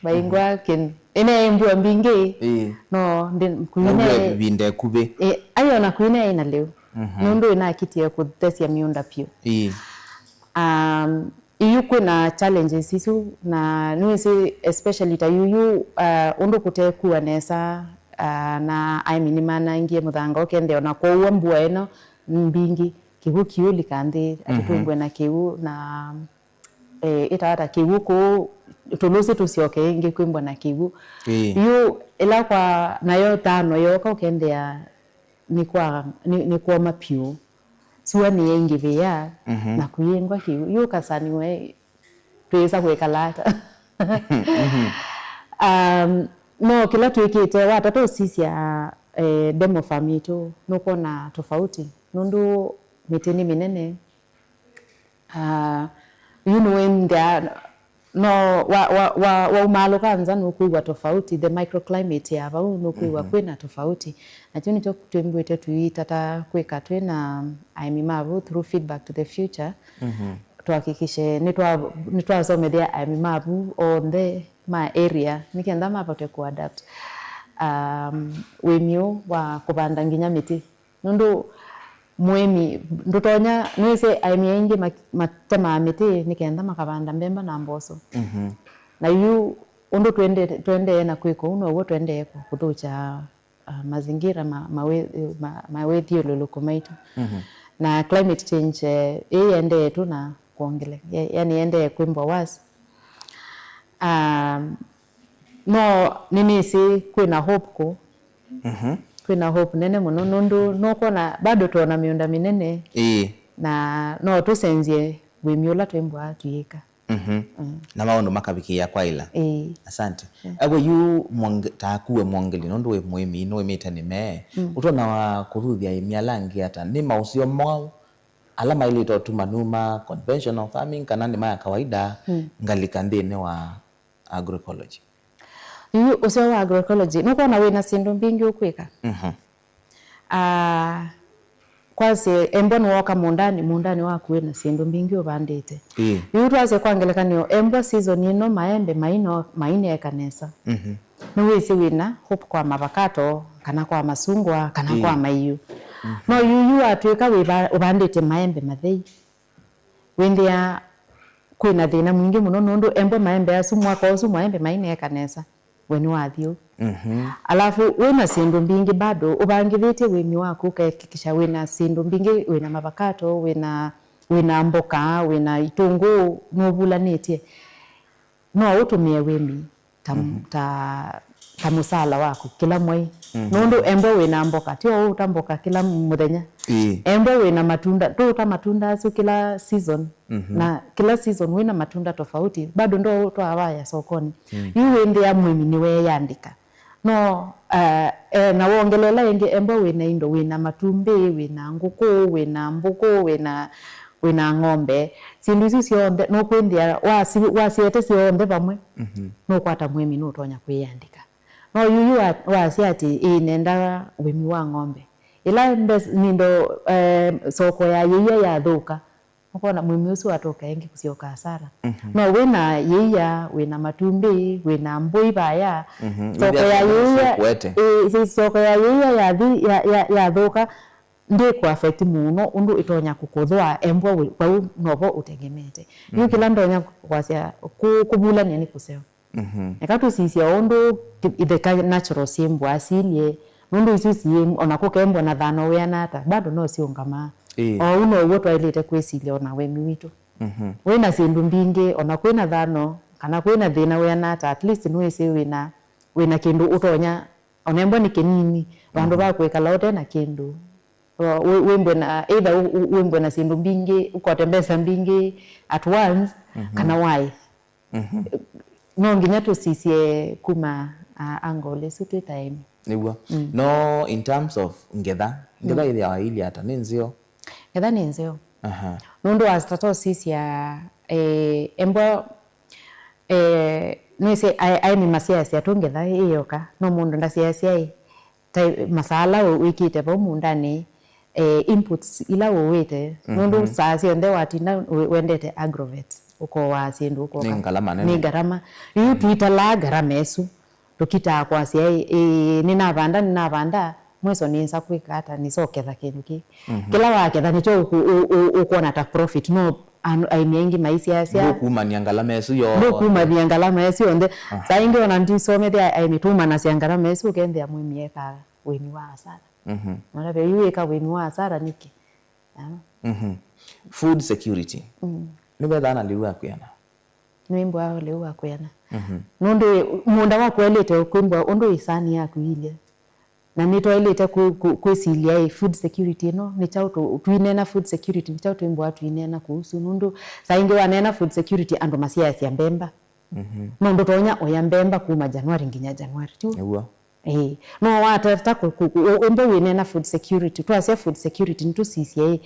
vaingwa, mhm, kĩndũ. Ĩneĩ mbua mbingĩ, ĩĩ, no, ndi-, kuine, ĩvinda ĩkuvĩ. Ĩ, ai ona kuine ĩna lĩu. Mhm. Nũndũ ĩnakitie kũthesya mĩũnda vyũ. Ĩĩ. Um, iyu kwĩna challenges isu, na nĩwĩsĩ especially ta yuyu, uh, ũndũ kũtekua nesa, uh, na aĩmi nĩmanangie mũthanga ũkendea ona kwoou mbua ĩno mbingĩ, kĩw'ũ kĩũlika nthĩ, mhm, atũtũmbwe na kĩw'ũ na, eh, ĩtawa ta kĩw'ũ kũũ, tũlũsĩ tũsyoke ĩngĩ kwĩmbwa na kĩw'ũ. Ĩĩ. Yu ĩla kwa nayo tano yoka ũkendea nĩ kwa, nĩ, nĩ kwoma pyũ. Sua nĩyaingĩvĩa, mhm, na kũyĩngwa kĩw'ũ. Yu ũkasaniwe twĩsa kwĩkala ata? Mhm. Um, no, kĩla twĩkĩte, watata ũsisya, eh, demo farm itũ, nũkwona tofauti. Nũndũ mĩtĩ nĩ mĩnene. Ah, yu nĩwĩnthĩa, no, wa, wa, wa, waumaalũka nza nũkwĩw'a tofauti, the microclimate ya vau nũkwĩw'a, mhm, kwĩna tofauti. Na kyu nĩkyo twĩmbĩte tũitata kwĩka twĩ na aĩmi ma vau through Feedback to the Future. Mhm. Twahakikishe nĩtwa-, nĩtwasomethya aĩmi ma vau onthe ma area, nĩ kenda mavote kũadapt, um, wĩmi ũũ wa kũvanda nginya mĩtĩ. Nũndũ mũĩmi ndũtonya, nĩwĩsĩ aĩmi aingĩ ma-, matemaa mĩtĩ nĩ kenda makavanda mbemba na mboso. Mhm. Na yu ũndũ twende-, tũendee na kwĩka ũu, now'o tũendee kũ-, kũthũkya, ah, mazingira ma, ma wĩ-, ma, ma wĩthyũlũlũko maitũ. Mhm. Na climate change, eh, ĩĩ yendee tu na kwongele, ye-, yani yendee kwĩmbwa worse. Um, no nĩnĩsĩ kwĩna hope kũ. Mhm. Kwĩna hope nene mũno, nũndũ nũkwona bado twona mĩũnda mĩnene. Ĩĩ. Na no tũsenzye wĩmi ũla twĩmbwa tũyĩka. Mhm. Mm. Na maũndũ makavikĩĩa kwaĩla. Ĩĩ. Asante. Mm. Agwe yu mwonge-, takuwe mwongeli, nũndũ wĩ mũĩmi, nũĩmĩte nĩme. Mm. Ũtona wa kũthuthya aĩmi ala angĩ ata? Nĩ maũseo mwaũ ala maĩlĩte ũtuma numa conventional farming, kana nĩ ma ya kawaida, mm, ngalĩka nthĩnĩ wa agroecology? Yu ũseo wa agroecology, nũkwona wĩna syĩndũ mbingĩ ũkwĩka. Mhm. Ah, kwasye embwa nĩwoka mũũndanĩ, mũũndanĩ waku wĩna syĩndũ mbingĩ ũvandĩte. Ĩĩ. Yu twasye kwa ngelekany'o, embwa season ĩno maembe maino-, maineeka nesa. Mhm. Nĩwĩsĩ wĩna hope kwa mavakato, kana kwa masungwa, kana, ĩĩ, kwa maiũ. Mhm. No yu, yu watw'ĩka wĩva-, ũvandĩte maembe mathei, wĩnthĩa kwĩna thĩna mwingĩ mũno, nũndũ embwa maembe asu, mwaka ũsu maembe maineeka nesa, we nĩwathi ũu. Mhm. Alafu wĩna syĩndũ mbingĩ bado, ũvangĩthĩtye wĩmi waku, ũkehakikisha wĩna syĩndũ mbingĩ, wĩna mavakato, wĩna, wĩna mboka, wĩna itũngũũ, nũvulanĩtye. No ũtũmĩe wĩmi ta, mhm, ta, ta mũsala waku kĩla mwei. Mhm. Nũndũ embwa wĩna mboka, ti o ũũta mboka kĩla mũthenya. Ĩĩ. Embwa wĩna matunda, ndũũta matunda asu kĩla season. Mhm. Na kĩla season wĩna matunda tofauti, bado ndo ũtwaa waya sokoni. Mhm. Yu wĩnthĩa mwĩmi nĩweeyandĩka. No, eh, eh, na wongeleela ĩngĩ, embwa wĩna indo, wĩna matumbĩ, wĩna ngũkũ, wĩna mbũkũ, wĩna, wĩna ng'ombe, syĩndũ isu syonthe, nũkwĩnthĩa wasi-, wasiete syonthe vamwe, mhm, nũkwata mwĩmi nũtonya kwĩyandĩka. No yuyu wa-, wasya atĩ, "Ĩĩ, nendaa ũĩmi wa ng'ombe." Ĩla mbes-, nindo, eh, soko ya yĩia yathũka, ũkona mwĩmi ũsu atũka ĩngĩ kũsyoka asara. Mhm. No wĩna yĩia, wĩna matumbĩ, wĩna mbũi vaya, mhm, soko ya yĩia, ĩ, soko ya yĩia yathi, ya, ya, yathũka, ndĩkũ affect mũno ũndũ ĩtonya kũkũthũa embwa wĩ vau novo ũtegemete. Yu, mhm, kĩla ndonya kwasya kũ-, kũvulany'a nĩ kũseo. Mhm. Eka tũsisye o ũndũ ki-, itheka natural syĩmbwa asilie, nũndũ isu siĩ, ona kũkembwa na thano wĩana ata, bado no siũngamaa. Ĩĩ. O ũu now'o twaĩlĩte kwĩsilya ona wĩmi witũ. Mhm. Wĩna syĩndũ mbingĩ, ona kwĩna thano, kana kwĩna thĩna wĩana ata, at least nĩwĩsĩ wĩna, wĩna kĩndũ ũtonya, ona embwa nĩ kĩnini, vandũ, mhm, va kwĩkala ũte na kĩndũ. Wĩ-, wĩmbwe na, either ũ-, ũ-, wĩmbwe na syĩndũ mbingĩ, ũkote mbesa mbingĩ at once, mhm, kana waĩ. Mhm. No nginya tũsisye kuma, ah, angle ĩsu twĩ ta ene. Nĩw'o. Mm. No in terms of ngetha, ngetha, mm, ĩthĩawa ĩilyĩ ata? Nĩ nzeo? Ngetha nĩ nzeo. Aha. Nũndũ wa tata ũsisya, eh, embwa, eh, nĩsĩ aĩ-, aĩmi masyaasya tu ngetha ĩyoka, no mũndũ ndasyaasya ĩ, ta masaa ala wĩ-, wĩkĩte vau mũũndanĩ, eh, inputs ila ũwĩte, nũndũ, mhm, saa syonthe watinda wĩ-, wendete agrovet, ũkoaa syĩndũ, ũkoka. Nĩ ngalama nene. Nĩ ngarama. Yu, mm, tũitalaa ngarama ĩsu, tũkitaa kwasya, "Ĩ, ĩ, nĩnavanda, nĩnavanda, mwiso nĩnza kwĩka ata, nĩsa ũketha kĩndũ kĩĩ?" Mhm. Kĩla waketha nĩkyo ũku-, ũ-, ũ-, ũkwona ta profit, no An-, aĩmi aingĩ maisyaasya. Ndũkumany'a ngalama ĩsu yonthe. Ndũkumany'a ngalama ĩsu yonthe. Aha. Saa ingĩ ona ndisomethya aĩmi tũmanasya ngalama ĩsu, ũkethĩa mũĩmi ekaa wĩmi wa asara. Mhm. Ona ve yu wĩka wĩmi wa asara nĩkĩ? Ah. Mhm. Food security. Mm. Nĩvethaa na lĩu wa kwĩana? Nĩwĩmbwa lĩu wa kwĩana. Mhm. Nũndũ mũũnda waku waĩlĩte kwĩmbwa ũndũ ĩsani yaku ilye. Na nĩtwaĩlĩte kwĩ-, kwĩ-, kwĩsilya ĩ, food security ĩno, nĩ kyaũ tũ-, tũineena food security, nĩ kyaũ twĩmbũa tũineena kũhusu? Nũndũ saa ingĩ waneena food security, andũ masyaasya mbemba. Mhm. No ndũtonya ũya mbemba kuma January nginya January, tiw'o? Nĩw'o. Ĩĩ. No watata kũ-, kũ-, kũ-, ũ-, ũmbe wĩneena food security, twasya food security, nĩtũsisye ĩ,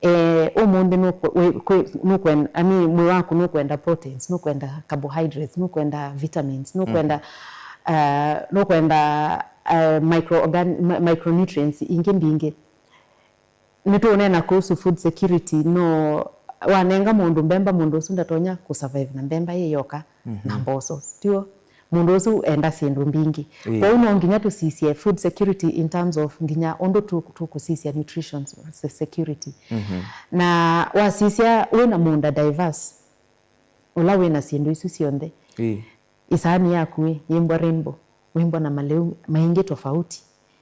eh, ũmũnthĩ nũkwe-, wĩ-, kwĩ-, nũkwenda, I mean, mwĩĩ waku nũkwenda proteins, nũkwenda carbohydrates, nũkwenda vitamins, nũkwenda, mhm, uh, nũkwenda uh, microorgan-, mi-, micronutrients ingĩ mbingĩ. Nĩtũũneena kuhusu food security, no wanenga mũndũ mbemba, mũndũ ũsu ndatonya kũsurvive na mbemba yĩ yoka, mhm, na mboso, tiw'o? Mũndũ ũsu enda syĩndũ mbingĩ. Ĩĩ. Kwoou no nginya tũsisye food security in terms of nginya ũndũ tũ-, tũkũsisya nutrition se-, security. Mhm. Na wasisya wĩna mũũnda diverse, ũla wĩna syĩndũ isu syonthe. Ĩĩ. Ĩsaani yaku ĩ, yĩmbwa rainbow, wĩmbwa na malĩu maingĩ tofauti.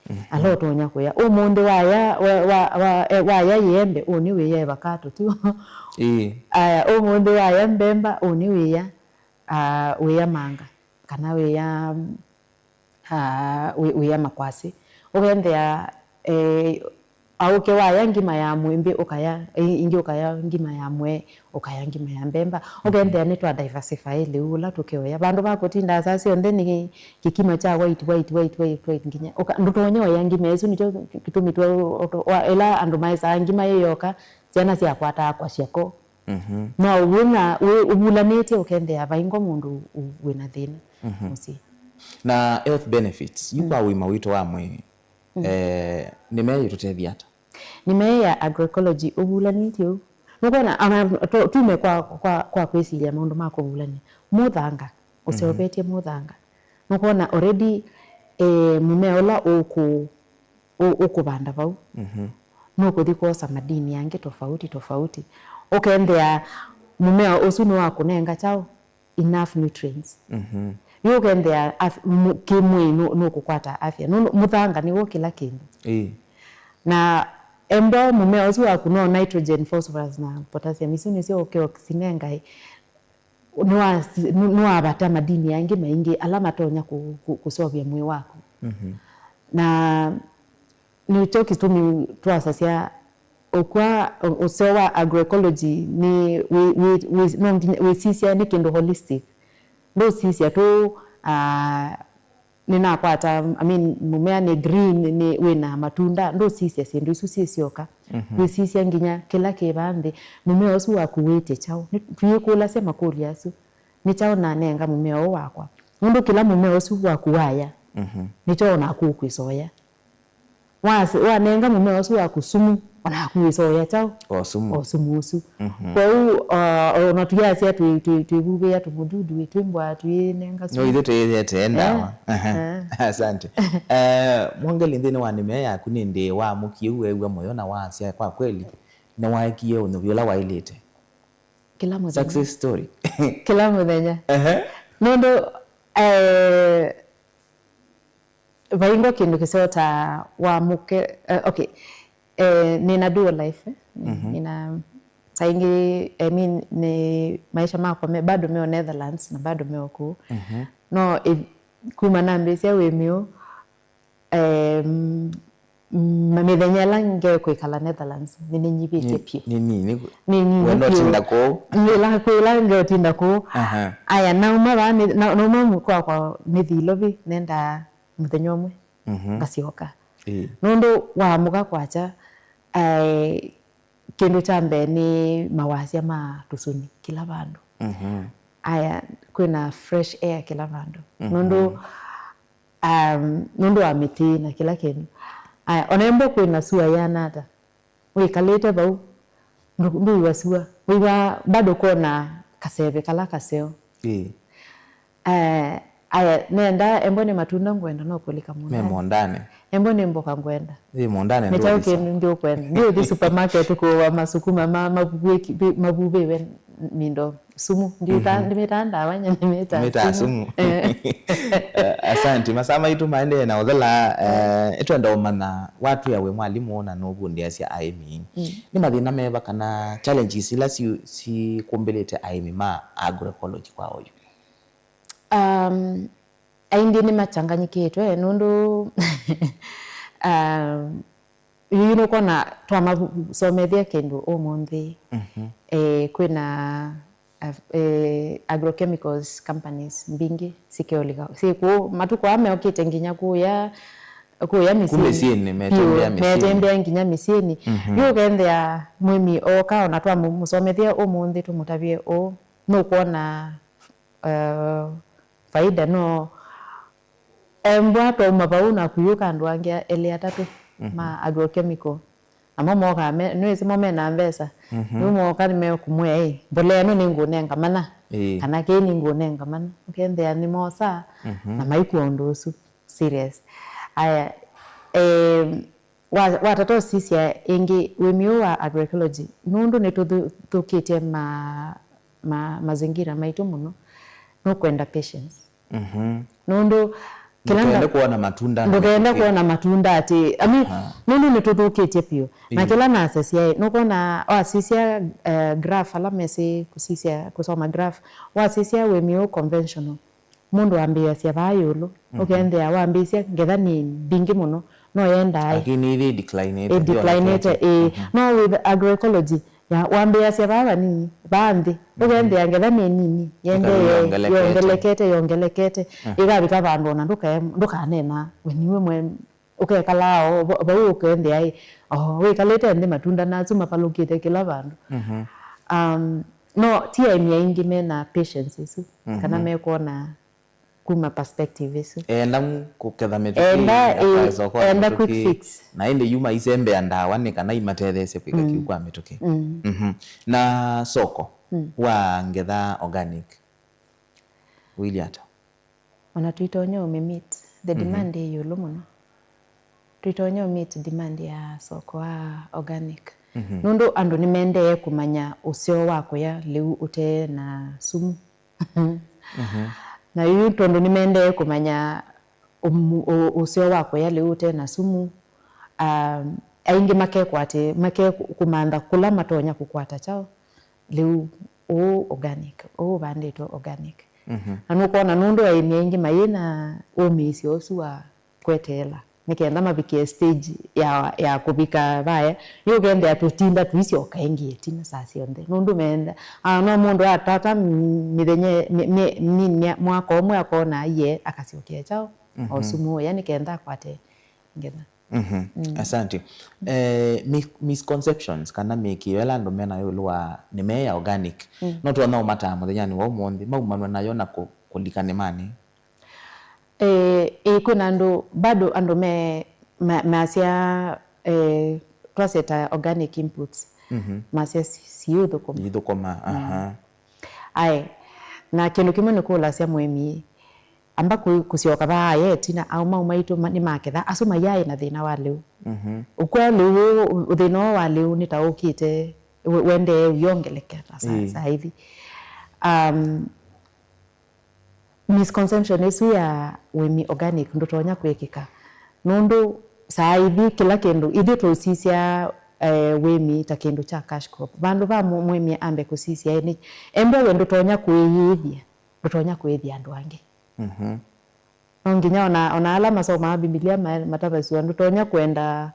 Mhm. Ala ũtonya kũya. Ũmũnthĩ waya, wa, wa, wa, eh, waya ĩembe, ũũ nĩ wĩya ĩvakato tu. Ĩĩ. Aya, ũmũnthĩ waya mbemba, ũũ nĩ wĩya, ah, wĩya manga, kana wĩya, ah, wĩ-, wĩya makwasĩ. Ũkethĩa, eh, aũke waya ngima ya mwĩmbĩ ũkaya, ĩ-, ĩngĩ ũkaya ngima ya mwee, ũkaya ngima ya mbemba. Ũkethĩa nĩ twa diversify lĩu ũla tũkeoya. Vandũ va kũtinda saa syonthe nĩ kĩkima kya white, white, white, white, white nginya. Ũka-, ndũtonya oya ngima ĩsu, nĩkyo kĩtumi twa, wa-, ĩla andũ maesaa ngima yĩ yoka, syana syakwataa kwasya ko. Mhm. No wĩna, wĩ, ũvulanĩtye ũkethĩa vaingo mũndũ u-, wĩna thĩna Mhm. mũsyĩ. Na health benefits, yu Mm. kwa ũima witũ wa mwĩĩ, Mm. eh, nĩ mea yĩtũtethya ata? Nĩ mea ya agroecology ũvulanĩtye ũu. Nũkwona, ona, to-, tume kwa, kwa, kwa kwĩsilya maũndũ ma kũvulany'a. Mũthanga, ũseũvetye Mhm. mũthanga. Nũkwona already, eh, mũmea ũla ũkũ-, ũ-, ũkũvanda vau, Mhm. nũkũthi kwosa madini angĩ tofauti tofauti. Ũkethĩa mũmea ũsu nĩwakũnenga kyaũ? Enough nutrients. Mhm. Yu ũkethĩa af-, mu-, kĩmwĩĩ nũ-, nũkũkwata afya. Nũndũ mũthanga nĩw'o kĩla kĩndũ. Ĩĩ. Na embwa mũmea ũsu waku no nitrogen, phosphorus na potassium. Isu nĩsyo ũkeo sinengae. Nĩwa-, nĩ-, nĩwavata madini angĩ maingĩ ala matonya kũ-, kũ-, kũseũvya mwĩĩ waku. Mhm. Na nĩkyo kĩtumi twasasya ũkw'a ũ-, ũseo wa agroecology nĩ wĩ-, wĩ-, wĩ-, no nginya wĩsisya nĩ kĩndũ holistic. Ndũsisya tu, ah, nĩnakwata, I mean, mũmea nĩ green, nĩ, wĩna matunda, ndũsisya syĩndũ isu syĩ syoka. Mhm. Wĩsisya nginya kĩla kĩ vaa nthĩ, mũmea ũsu waku wĩtye kyaũ? Nĩ, twĩkũlasya makũlyo asu, nĩ kyaũ nanenga mũmea ũũ wakwa? Nũndũ kĩla mũmea ũsu waku waya, Mhm. nĩkyo onaku ũkwĩsoya. Wasi-, wanenga mũmea ũsu waku sumu, onaku wĩsoya kyaũ? O sumu. O sumu ũsu. Mhm. Kwoou, o, o na tuyasya twĩ, twĩ, twĩvuvĩa tũmũthudui, twĩmbwa twĩnenga No sumu. Ithe twĩyĩete ndawa. Eh, Aha. eh. Asante. Eh, Mwongeli, nthĩnĩ wa nĩmea yaku nĩ ndĩ wamũkie u weew'a mũyo na wasya kwa kweli nĩwaekie ũnyuvi ũla waĩlĩte? Kĩla mũthenya. Success story. Kĩla mũthenya. Ehe. Nũndũ, eh, vaingwa kĩndũ kĩseo ta wamũke, eh, okay. Eh, nĩna dual life, eh. Mhm. Nĩna, saa ingĩ, I mean, nĩ maisha makwa me, bado meo Netherlands na bado meo kũu. Mhm. No, if, kuma nambĩĩsya wĩmĩũ, em, ma-, mĩthenya ĩla ngekwĩkala Netherlands, nĩnĩnyivĩtye Nĩ, vyũ. Nĩ nini. Nĩ nini Wenda vyũ. Ũtinda kũu? Nĩla kwĩla ngeũtinda kũu. Aha. Aya, nauma vaa, nĩ-, na-, nauma mu-, kwakwa nĩthi Ilovi, nendaa mũthenya ũmwe, Mhm. ngasyoka. Ĩĩ. Nũndũ waamũka kwakya, aĩ, kĩndũ kya mbee nĩ mawasya ma tũsũni kĩla vandũ. Mhm. Aya, kwĩna fresh air kĩla vandũ. Mhm. Nũndũ, um, nũndũ wa mĩtĩ na kĩla kĩndũ. Aya, ona embwa kwĩna sua yana ata, wĩkalĩte vau, ndũ-, ndũiwa sua. Wĩw'aa bado kona kaseve kala kaseo. Ĩĩ. Eh, aya, nenda, embwa nĩ matunda ngwenda, no kũlika Me mũndanĩ. Mũndanĩ. Embwa nĩ mboka ngwenda. Ĩ mũndanĩ Nĩ kyaũ ndũũthisa. Kĩndũ ndiũkwenda? Ndiũthi supermarket kũũa masukuma ma, mavuvĩki-, vi-, mavuvĩwe mindo sumu. Ndiũta-, Mhm. ndimĩtaa ndawa, nya ndimĩtaa Mĩtaa sumu. Sumu. Eh. Eh, asante. Masaa maitũ maendee na ũthela, eh, ĩtwenda ũmanya watwĩa wĩ mwalimũ na nũvundĩasya aĩmi. Mm. Nĩ mathĩna meva kana challenges ila si-, sikumbĩlĩte aĩmi ma agroecology kwa oyu? Um, aingĩ nĩmachanganyĩkĩtwe nũndũ, um, yu nũkwona twamasomethya kĩndũ ũmũnthĩ. Mhm. Eh, kwĩna, eh, agrochemicals companies mbingĩ sikeũlika. Syĩ kũũ, matukũ aa meũkĩte nginya kũya, kũya Ku mĩsyĩnĩ. Mĩsyĩnĩ, Piũ, metembea mĩsyĩnĩ. Metembea nginya mĩsyĩnĩ. Mhm. Yu ũkethĩa mũĩmi oka, ona twamũsomethya ũmũnthĩ tũmũtavye ũũ, nũkwona, eh, faida no embwa twauma vau na kũyũka andũ angĩ elĩ atatũ Mhm. ma agrochemical. Namo mokaa me, nĩwĩsĩ mo mena mbesa. Mhm. Rĩu mooka nĩmekũmwĩa, "Ĩ, mbolea ĩno nĩngũnenga mana, Ĩĩ. kana kĩĩ nĩngũnenga mana." Ũkethĩa nĩmosaa Mhm. na maikua ũndũ ũsu serious. Aya, em, Wa-, watata ũsisya ĩngĩ, wĩmi ũũ wa agroecology, nũndũ nĩtũthũkĩtye ma-, ma-, mazingira maitũ mũno, nũkwenda patience. Mhm. Nũndũ Kĩla ndũkende nda- kwona matunda na ndũkende mĩtũkĩ. Kwona matunda atĩ, I mean, Aha. Nũndũ nĩtũthũkĩtye piũ. Na Ĩĩ. Kĩla nasasya ĩ, nũkwona wasisya, eh, graph ala mesĩ kũsisya, kũsoma graph, wasisya wĩmi ũũ conventional, mũndũ ambĩĩasya vaa ĩũlũ, Mhm. Ũkethĩa wambĩĩsya ngetha nĩ mbingĩ mũno, no yendaa ĩ. Lakini ithi declinĩte, ĩ declinĩte, ĩonekete. Ĩĩ. Mhm. No with agroecology, ya, wambĩĩasya vaa vanini, vaa nthĩ, Mhm. Ũkethĩa ngetha nĩ nini, yende Ĩkathi yongelekete. Yongelekete, yongelekete, Mhm. Ĩkavika vandũ ona ndũkae-, ndũkanena, we niwe mwe-, ũkekalaa o va-, vau ũkendĩa ĩ, o, wĩkalĩte nthĩ matunda nasu mavalũkĩte kĩla vandũ. Mhm. Um, no, ti aĩmi aingĩ mena patience ĩsu, kana Mhm. Mekwona kuma perspective ĩsu. Enda mu kũketha mĩtũkĩ, Enda, ĩ, akaesa ũkoa enda mĩtũkĩ, quick fix. Na ĩndĩ yu maisembea ndawa nĩ kana imatetheesye kwĩka Mm. Kĩu kwa mĩtũkĩ. Mm. Mhm. Na soko Mm. Wa ngetha organic, wĩlĩ ata? Ona tũitonya ũmĩ meet, the Mhm. Demand ĩ ĩũlũ mũno. Tũitonya ũmeet demand ya soko wa organic. Mhm. Nũndũ andũ nĩmendee kũmanya ũseo wa kũya lĩu ũte na sumu. Mhm. Na yu tondũ nĩmendee kũmanya ũmu-, ũ-, ũseo wa kũya lĩu ũte na sumu, um, aingĩ makekwatĩ-, make kũmantha kũla matonya kũkwata kyaũ lĩu ũũ organic, ũũ ũvandĩtwe organic. Mhm. Na nũkwona nũndũ aĩmi aingĩ mayĩ na ũmĩĩsyo ũsu wa kweteela nĩ kenda mavikĩe stage ya, ya kũvika vaya, yu ũkendea tũtinda tũisyoka ĩngĩ ĩtina saa syonthe. Nũndũ meenda, ah, no mũndũ atata mĩthenya, mĩ-, mĩ-, mĩ-, mya-, mwaka ũmwe akona aiee, akasyokea kyaũ, Mhm. Osumu ũya nĩ kenda akwate ngetha. Mhm. Mm. Asante. Eh, mi-, misconceptions kana mĩĩkĩĩo ĩla andũ menayo ĩũlũ wa nĩmea ya organic, Mm. No twonya ũmataa mũthenyanĩ wa ũmũnthĩ, maumanwe nayo na kũ-, kũlika nĩmanĩ? Eh, ĩĩ, kwĩna andũ, bado andũ me, ma-, masya, eh, twasya ta organic inputs, Mhm. Masya si-, siũthũkũma. Ithũkũma, Mm. Aha. Ae, na kĩndũ kĩmwe nĩkũlasya mũĩmi, amba kũ-, kũsyoka vaa ĩtina, aũmau maitũ ma-, nĩmaketha, asu mayaĩ na thĩna wa lĩu. Mhm. Ũkw'a lĩu ũũ, thĩna ũũ wa lĩu nĩtaũkĩte, we-, wendee ũyongeleka na sa-, Ĩĩ. Saa ithi. Um, misconception ĩsu ya wĩmi organic ndũtonya kwĩkĩka, nũndũ saa ithi kĩla kĩndũ, ithyĩ tũsisya, eh, wĩmi ta kĩndũ kya cash crop. Vandũ va mũ-, mũĩmi ambe kũsisya ĩnĩ, embe we ndũtonya kwĩyĩĩthya, ndũtonya kwĩyĩĩthya andũ angĩ. Mhm. No nginya ona, ona ala masomaa Mbivilia ma-, matavasw'a, ndũtonya kwenda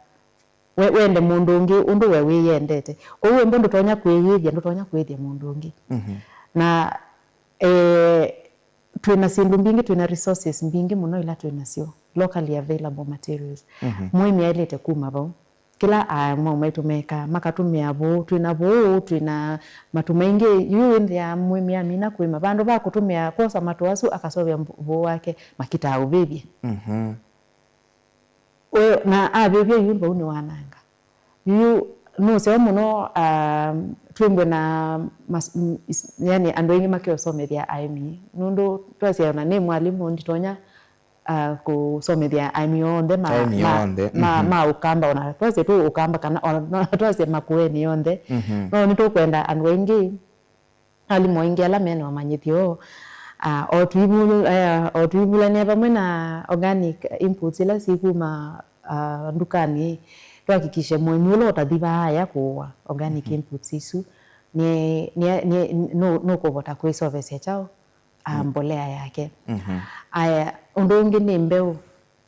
we-, wende mũndũ ũngĩ ũndũ we wĩyendete. Kwoou wĩmbo ndũtonya kwĩyĩĩthya, ndũtonya kwĩyĩĩthya mũndũ ũngĩ. Mhm. Na, eh, twĩ na syĩndũ mbingĩ, twĩ na resources mbingĩ mũno ila twĩ nasyo, locally available materials. Mhm. Mũĩmi aĩlĩte kuma vau. Kĩla aamau maitũ mekaa, makatũmĩa vũũ, twĩ na vũũ, twĩ na matũ maingĩ. Yu wĩnthĩaa mũĩmi amina kũĩma, vandũ va kũtũmĩa, kwosa matũ asu, akaseũvya mbu-, vũũ wake, makitaa ũvĩvye. Mhm. Ũyũ, na avĩvya yu vau nĩwananga. Yu nũseo mũno, ah, twĩmbwe na mas-, m-, is-, yani andũ aingĩ makeũsomethya aĩmi. Nũndũ twasya ona nĩ mwalimũ nditonya, ah, kũsomethya aĩmi onthe ma, Aĩmi ma, onthe, ma, mhm. Ma Ũkamba, ona twasye tu Ũkamba kana ona twasye Makueni onthe. Mhm. No nĩtũkwenda andũ aingĩ alimũ aingĩ ala mena ũmanyĩthyo, ah, o tũivu-, eh, o tũivulany'a vamwe na organic inputs ila sikuma, ah, ndukanĩ, twakikishe mũĩmi ũla ũtathi vaa aya kũũa organic Mhm. Inputs isu, nĩ, nĩ, nĩ, nũ-, nũkũvota kwĩsovesya kyaũ, ah, Mhm. Mbolea yake. Mhm. Aya, ũndũ ũngĩ nĩ mbeũ.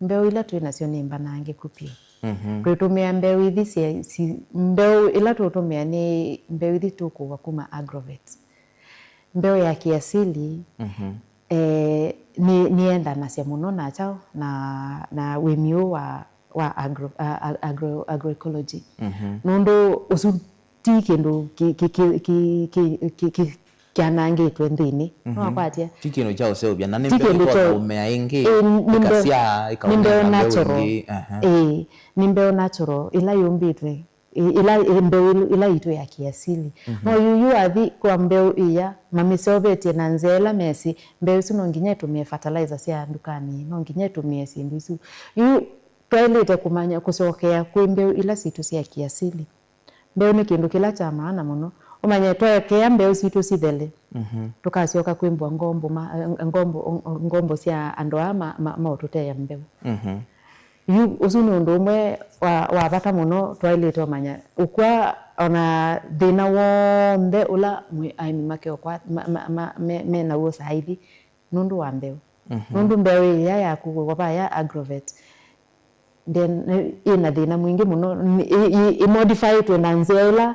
Mbeũ ila twĩ nasyo nĩ mbanangĩku vyũ. Mhm. Twĩtũmĩa mbeũ ithi sya, si, mbeũ ila tũtũmĩa nĩ mbeũ ithi tũkũwa kuma Agrovet. Mbeũ ya kiasili, Mhm. Eh, nĩ, nĩendanasya mũno na kyaũ, na, na wĩmi ũũ wa, wa agro, a, a, agro, agroecology. Mhm. Nũndũ ũsu ti kĩndũ kĩ, kĩ, kĩ, kĩ, kĩ, kĩ, kĩ, kyanangĩtwe nthĩnĩ. Mhm. Nĩwakwatya? Ti kĩndũ kya ũseũvya, na nĩ Ti mbeũ kĩndũ kya ĩtonya ũmea ĩngĩ, Ĩ, nĩ mbeũ, ĩkasyaa, nĩ mbeũ ĩkaũnenga mbeũ natural. Ĩngĩ. Aha. Ĩĩ, nĩ mbeũ natural, ĩla yũmbĩtwe, ĩ-, ĩla, ĩ, mbeũ ĩl-, ĩla itũ ya kiasili. Mhm. No yu, yu wathi kwa mbeũ ĩya, mamĩseũvĩtye na nzĩa ĩla mesĩ, mbeũ ĩsu no nginya ĩtũmĩe fertilizer sya ndukanĩ, no nginya ĩtũmĩe syĩndũ isu. Yu twaĩlĩte kũmanya kũsyokea kwĩ mbeũ ila sitũ sya kiasili. Mbeũ nĩ kĩndũ kĩla kya maana mũno. Ũmanye, tweekea mbeũ sitũ sithele, Mhm. Tũkasyoka kwĩmbwa ngombo ma, ngombo, ngombo sya andũ aa ma, ma, maũtũteea mbeũ. Mhm. Yu, ũsu nĩ ũndũ ũmwe wa, wa vata mũno twaĩlĩte ũmanya. Ũkw'a ona thĩna w'onthe ũla mwĩ aĩmi makeũkwa, ma, ma, ma, me, me naw'o saa ithi, nũndũ wa mbeũ. Mhm. Nũndũ mbeũ ĩya yakuwa vaya Agrovet, then, ĩna thĩna mwingĩ mũno, ĩ, ĩ, ĩmodifyĩtwe na nzĩa ĩla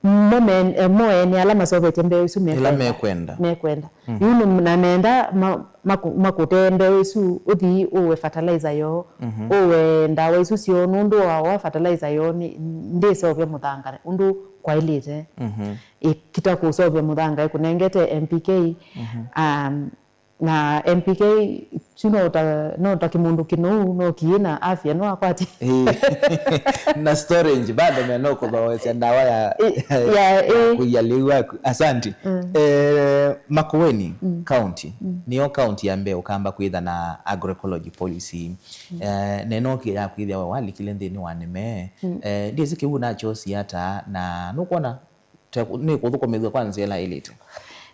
mo men-, eh, mo ene ala maseũvĩtye mbeũ isu ĩla mekwenda. Mekwenda. Mhm. Yu nĩ, na menda ma, maku-, makũtee mbeũ isu, ũthi ũwe fertilizer yoo, mhm, ũwe ndawa isu syoo, nũndũ wa, wa fertilizer yoo nĩ, ndĩseũvya mũthanga ũndũ kwaĩlĩte. Mhm. Ĩkita kũseũvya mũthanga, ĩkũnengete N P K, mhm, um, na N P K kyu no ta, no ta kĩmũndũ kĩnou, no kĩĩ na afya, no akwatye. Ĩĩ. Na storage, bado me no kũthoosya ndawa ya, ĩ, ya, ya ĩ, kũia lĩu waku. Asante. Mm. Eh, Makueni, mm, County, mm, nĩyo county ya mbee ũkamba kwĩtha na agroecology policy. Mm. Eh, na ĩno kĩ ya kwĩthĩa we walikile nthĩnĩ wa nĩme. Mm. Eh, ndĩsĩ kĩu nachosi ata, na nũkwona ta nĩ kũthũkũmĩthw'a kwa nzĩa ĩla ĩlĩte?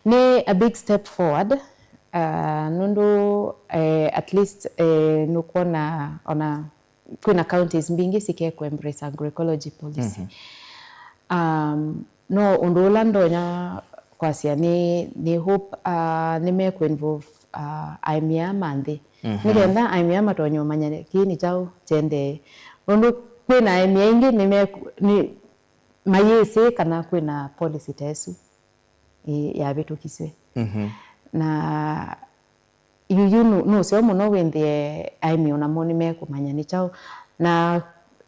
Nĩ a big step forward, uh, nũndũ, eh, at least, eh, nũkwona ona kwĩna counties mbingĩ sike kũ embrace agroecology policy. Mhm. Um, no ũndũ ũla ndonya kwasya nĩ, nĩ hope, uh, nĩmekũ involve, uh, aĩmi aa ma nthĩ. Mhm. Nĩkenda aĩmi aa matonye ũmanya kĩĩ nĩ kyaũ kyendee. Nũndũ kwĩna aĩmi aingĩ nĩme-, nĩ, mayĩsĩ kana kwĩna policy ta ĩsu, ĩ, yavĩtũkisye. Mhm. Na yu, yu nũ-, nũseo mũno wĩthĩe aĩmi onamo nĩmekũmanya nĩ kyaũ. Na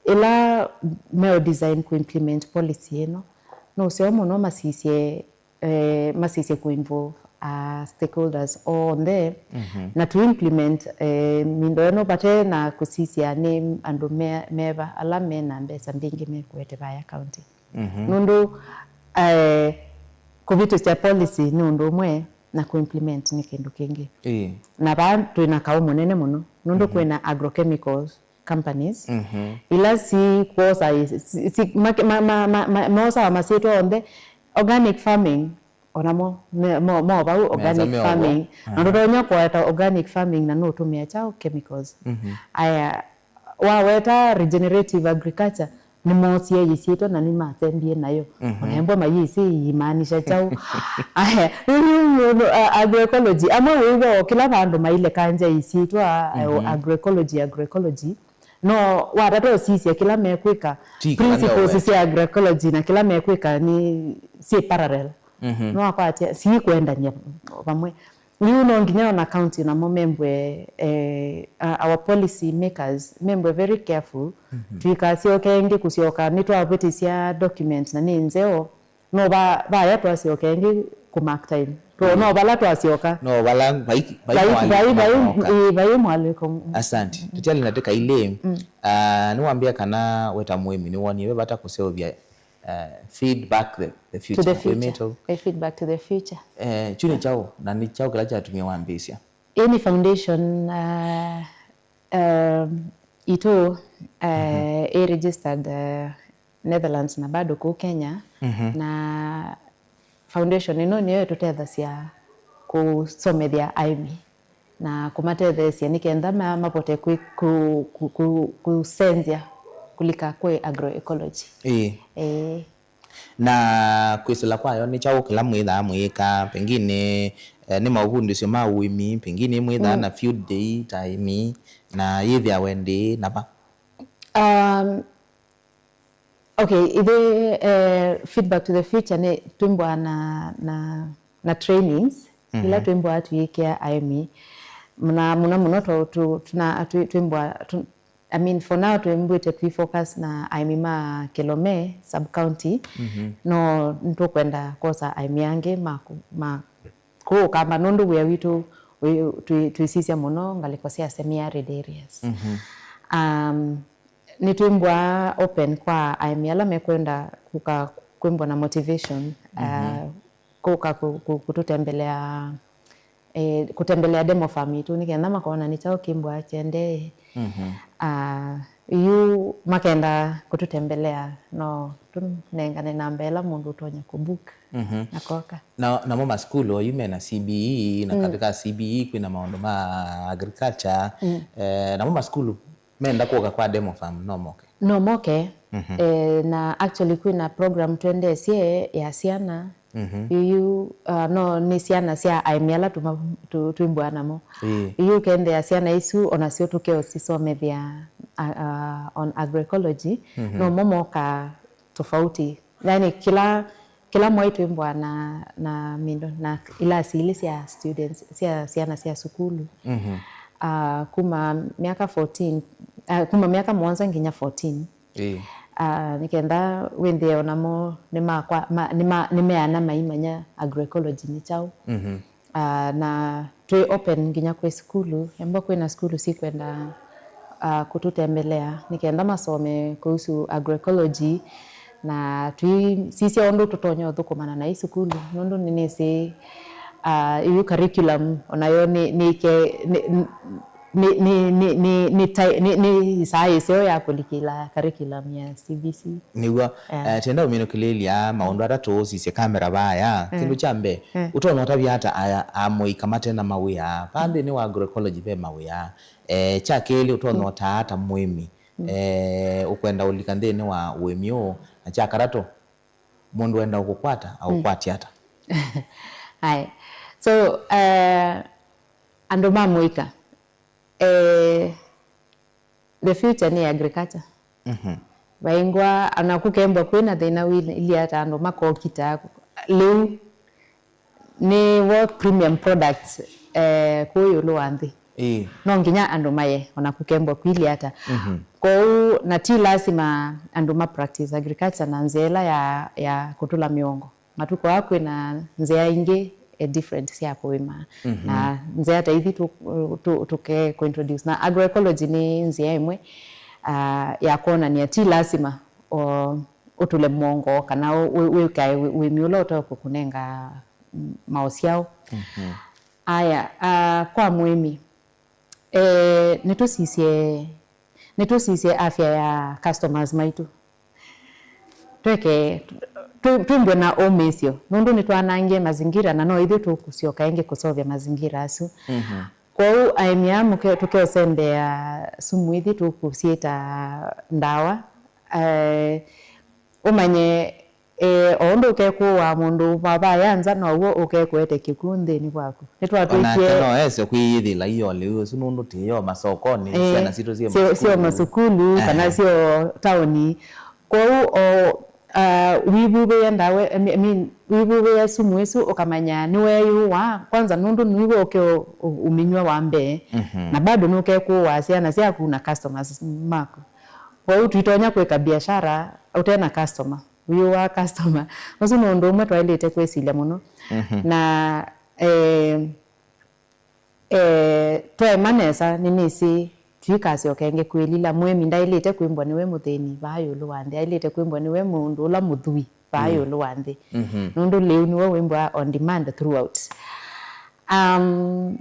ĩla meo design kũ implement policy ĩno, nũseo mũno masisye, eh, masisye kũ involve, uh, stakeholders onthe, mhm, na to implement, eh, mindo ĩno vate na kũsisya nĩ andũ me-, meva ala mena mbesa mbingĩ mekũete vaya county. Mhm. Nũndũ, eh, kũvĩtũkya policy nĩ ũndũ ũmwe na kũ implement nĩ kĩndũ kĩngĩ. Ĩĩ. Na vaa twĩ na kaũ mũnene mũno, nũndũ, mhm, kwĩna agrochemicals companies, mhm, ila sikwosa, si, si, ma, ma, ma, ma, ma, mosawa masyĩtwa onthe. Organic farming, onamo me-, mo, mo vau organic farming. Aha. Na ndũtonya kũweta organic farming na nũtũmĩa kyaũ chemicals. Mhm. Aya, waweta regenerative agriculture, nĩmoosie ĩsyĩtwa na nĩmasembie nayo. Mhm. Ona embwa mayĩsĩ imaanisha kyaũ. Aya, rĩu nĩ ũndũ, a-, agroecology, amwe wĩw'a o kĩla vandũ mailekangya ĩsyĩtwa, eh, mhm, agroecology, agroecology. No watata ũsisya kĩla mekwĩka, principles sya agroecology na kĩla mekwĩka nĩ syĩ parallel. Mhm. No akwatya, sikwendany'a vamwe. Rĩu no nginya ona county namo membwe, eh, uh, our policy makers membwe very careful. Mhm. Tũikasyoke ĩngĩ kũsyoka nĩtwavĩtĩsya document na nĩ nzeo. No va-, vaya twasyoka ĩngĩ kũ mark time. Tũ-, mm, no vala twasyoka. No vala vai, vai, vai, mwaliko vai, vai, mooka. Ĩĩ, vai mwaliko. Asante. Tũtialĩ na ndĩka ilĩ. Mm. Ah, nĩwambĩa kana we ta mũĩmi nĩwonie ve vata kũseũvya, ah, feed back the, the future. To the future. Kwĩ mĩtũ. Eh, feed back to the future. Eh, kyu nĩ kyaũ, na nĩ kyaũ kĩla kyatumie wambĩĩsya? Ĩĩ nĩ foundation, ah, um, itũ, eh, mhm, ĩ registered, eh, Netherlands na bado kũu Kenya, mhm, na foundation ĩno nĩyo ĩtũtethasya kũsomethya aĩmi na kũmatetheesya nĩ kenda ma-, mavote kwĩ-, kũ-, kũ-, kũ-, kũsenzya kũlika kwĩ agroecology. Ĩĩ. Ĩĩ. Na kwĩsĩla kwayo nĩ kyaũ kĩla mwĩthaa mũyĩka? Pengine, eh, nĩ maũvundĩsyo ma ũĩmi, pengine mwĩthaa, mm, na field day ta aĩmi, na yĩthĩawa ĩndĩĩ na va? Um, okay, ithe, eh, feedback to the future nĩ twĩmbwa na, na, na trainings, mhm, ila twĩmbwa tuyĩkĩa aĩmi. Na mũno mũno tũ-, tũ-, tuna-, twĩ-, twĩmbwa, tũ-, I mean, for now, twĩmbwĩte twĩ focus na aĩmi ma Kilome sub county. Mhm. No nĩtũkwenda kwosa aĩmi angĩ ma kũ-, ma kũũ Ũkamba, nũndũ wĩa witũ wĩ-, twĩ-, twĩsisya mũno ngalĩko sya semi-arid areas. Mhm. Um, nĩtwĩmbwa open kwa aĩmi ala mekwenda kũka kwĩmbwa na motivation, mhm, uh, kũka kũ-, kũ-, kũtũtembelea, eh, kũtembelea demo farm itũ, nĩ kenda makona nĩ kyaũ kĩmbwa kyendee. Mhm. Ah, Yu makenda kũtũtembelea, no tũnengane namba ĩla mũndũ ũtonya kũbook Mhm. na koka. Na, namo masukulu oyu mena C B E, na Mm. katika C B E kwĩna maũndũ ma agriculture. Mm. Eh, namo masukulu menda kũka kwa Demo Farm, no moke? No moke. Mhm. Eh, na actually kwĩna program twendeesye ya syana. Mhm. Yuyu, uh, no nĩ syana sya aĩmi ala tũma-, tũ-, twĩmbũa namo. Ĩĩ. Yu ũkendea syana isu onasyo tũkeũsisomethya, uh, uh, on agroecology. Mhm. No mo moka tofauti. Yani kĩla, kĩla mwai twĩmbũa na, na mindo, na ilasi ilĩ sya students, sya syana sya sukulu. Mhm. Ah, kuma myaka fourteen, ah, kuma myaka mũonza nginya fourteen. Ĩĩ. Ah, nĩ kenda wĩthĩe onamo nĩ makwa-, ma-, nĩ ma-, nĩ meana maimanya agroecology nĩ kyaũ. Mhm. Ah, na twĩ open nginya kwĩ sukulu, embwa kwĩna sukulu sikwenda, ah, kũtũtembelea nĩ kenda masome kuhusu agroecology, na tũisisya ũndũ tũtonya ũthũkũmana na i sukulu, nũndũ nĩnĩsĩ, ah, yu curriculum onayo nĩ, nĩ ke-, nĩ, nĩ, nĩ, nĩ, nĩ, nĩ, nĩ, nĩ, nĩ, nĩ saa ĩseo ya kũlikĩla curriculum ya C B C. Nĩw'o, Yeah. eh, tienda ũminũkĩlĩlya maũndũ atatũ ũsisye kamera vaya. Mm. Kĩndũ kya mbee, Mm. ũtonya ũtavya ata aya amũika mate na mawĩa? Vaa nthĩnĩ wa agroecology ve mawĩa. Eh, kya kelĩ, ũtonya Mm. ũtaa ata mũĩmi? Mm. Eh, ũkwenda ũlika nthĩnĩ wa ũĩmi ũũ? Na kya katatũ, mũndũ wenda ũkũkwata, Mm. aũkwatya ata? Aye. So, eh, andũ ma mũika, eh, the future nĩ agriculture. Mhm. Vaingwa, ona kũkembwa kwĩna thĩna wĩlĩ ata andũ makokita lĩu nĩ wo premium products, eh, kũũ ĩũlũ wa nthĩ. Ĩĩ. No nginya andũ maye, ona kũkembwa kwĩlĩ ata. Mhm. Kwoou, na ti lasima andũ ma practice agriculture na nzĩa ĩla ya, ya kũtũla mĩongo. Matukũ aa kwĩna nzĩa ingĩ, eh, different sya kũĩma. Mhm. Na nzĩa ta ithi tũ-, tũ-, tũke kũintroduce. Na agroecology nĩ nzĩa ĩmwe, ah, ya kwonania ti lasima o, ũtũle mwongo kana ũ-, wĩ-, wĩkae wĩ-, ũĩmi ũla ũtekũkũnenga, mm, maũsyao. Mhm. Aya, ah, kwa mũĩmi, eh, nĩtũsisye, nĩtũsisye afya ya customers maitũ. Tweke, twĩ-, twĩmbwe na ũmĩĩsyo, nũndũ nĩtwanangie mazingira na no ithyĩ tũkũsyoka ĩngĩ kũseũvya mazingira asu. Mhm. Kwoou aĩmi aa mũke-, tũkeũsembea sumu ithi tũkũsyĩta ndawa, eh, ũmanye, eh, o ũndũ ũkekũaa mũndũ vavaya nza, now'o ũkekũete kĩkw'ũ nthĩnĩ waku. Nĩtwatwĩkie onake no ese kwĩyĩthĩla io lĩu ũsu nũndũ tĩyo masokonĩ, eh, syana sitũ syĩ syo, syo masukulu. Masukulu, kana, ehe, syo taoni. Kwoou o, uh, wĩvuvĩe ndawa, I mean, wĩvuvĩe sumu ĩsu ũkamanya nĩweeyũa kwanza, nũndũ nĩw'o ũke ũ-, ũ-, ũmĩnyw'a wa mbee, mhm, na bado nũkekũaa syana syaku na customers maku. Kwoou twitonya kwĩka biashara ũte na customer, wĩyũaa customer. Ũsu nĩ ũndũ ũmwe twaĩlĩte kwĩsilya mũno. Mhm. Na, eh, Eh, twaema nesa, nĩnĩsĩ tũikasyoka ĩngĩ kwĩlila. Mũĩmi ndaĩlĩte kwĩmbwa nĩwe mũthĩni vaa ĩũlũ wa nthĩ, aĩlĩte kwĩmbwa nĩwe mũndũ ũla mũthui vaa, mm, ĩũlũ wa nthĩ. Mhm. Nũndũ lĩu nĩwe wĩmbwa on demand throughout. Um,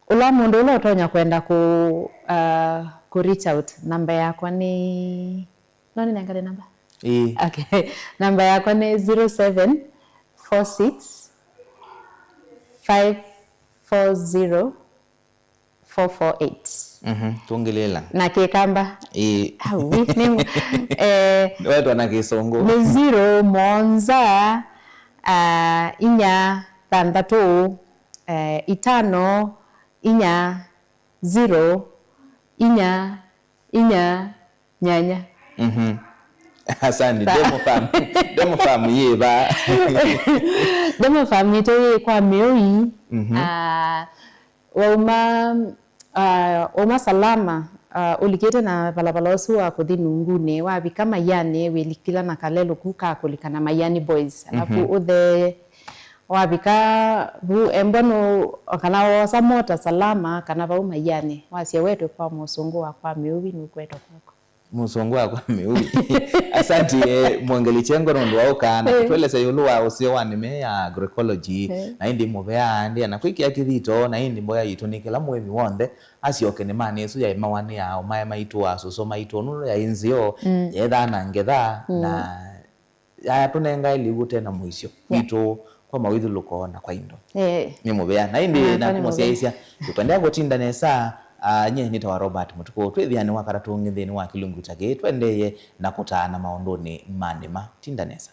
ũla mũndũ ũla ũtonya kwenda kũ, uh, kũ reach out, namba yakwa nĩ No nĩnengane namba? Ĩĩ. Okay. Namba yakwa nĩ zero seven four six five four zero four four eight. Mhm, tũngĩlĩla. Na Kĩkamba? Ĩĩ. Awi, nĩ, eh, wetwa na Kĩsũngũ. Nĩ zero mũonza, ah, inya thanthatũ, eh, itano, inya, zero, inya, inya, nyanya. Mhm. Asante. Demo Farm. Demo Farm yĩ va? Demo Farm itũ yĩ kwa Mĩũi. Mhm. Ah, wauma, ah, wauma Salama, ah, ũlikĩte na valavala ũsu wa kũthi Nungunĩ, wavika Maianĩ, wĩlikĩla na kalelũ ku ka kũlika na Maianĩ Boys. Alafu, mhm, ũthee, wavika vu, embwa nũ, kana wosa mota Salama, kana vau Maianĩ, wasya wetwe kwa mũsũngũ wa kwa Mĩũi, nũkwetwa kwako. Mũsũngũ wakwa mĩũi. Asante, eh, Mwongeli Chengo, nũndũ wa ũkaa na kũtũelesya ĩũlũ wa ũseo wa nĩme ya agroecology. Eh. Na ĩndĩ mũvea ndĩ na kwĩkĩa kĩthito, na ĩndĩ mboya yitũ nĩ kĩla mũĩmi w'onthe asyoke nĩmanĩ ĩsu yaĩmawa nĩ aaũ maĩ maitũ, asũsũ maitũ, nũndũ yaĩ nzeo, mm, yeethaa na ngetha, mm, na yatũnengae lĩu ũte na mũisyo, yeah, witũ kwa mawĩthũlũko na kwa indo. Eh. Nĩ mũvea. Na ĩndĩ, ah, naku nĩ mũvea, mũsyaĩĩsya, tũkwendaa kũtinda nesa, ah, nyie nĩtawa Robert Mũtukũ. Twĩthĩane Wakatatũ ũngĩ nthĩnĩ wa kĩlungu ta kĩĩ, tũendeeye na kũtaana maũndũnĩ ma nĩma. Tinda nesa.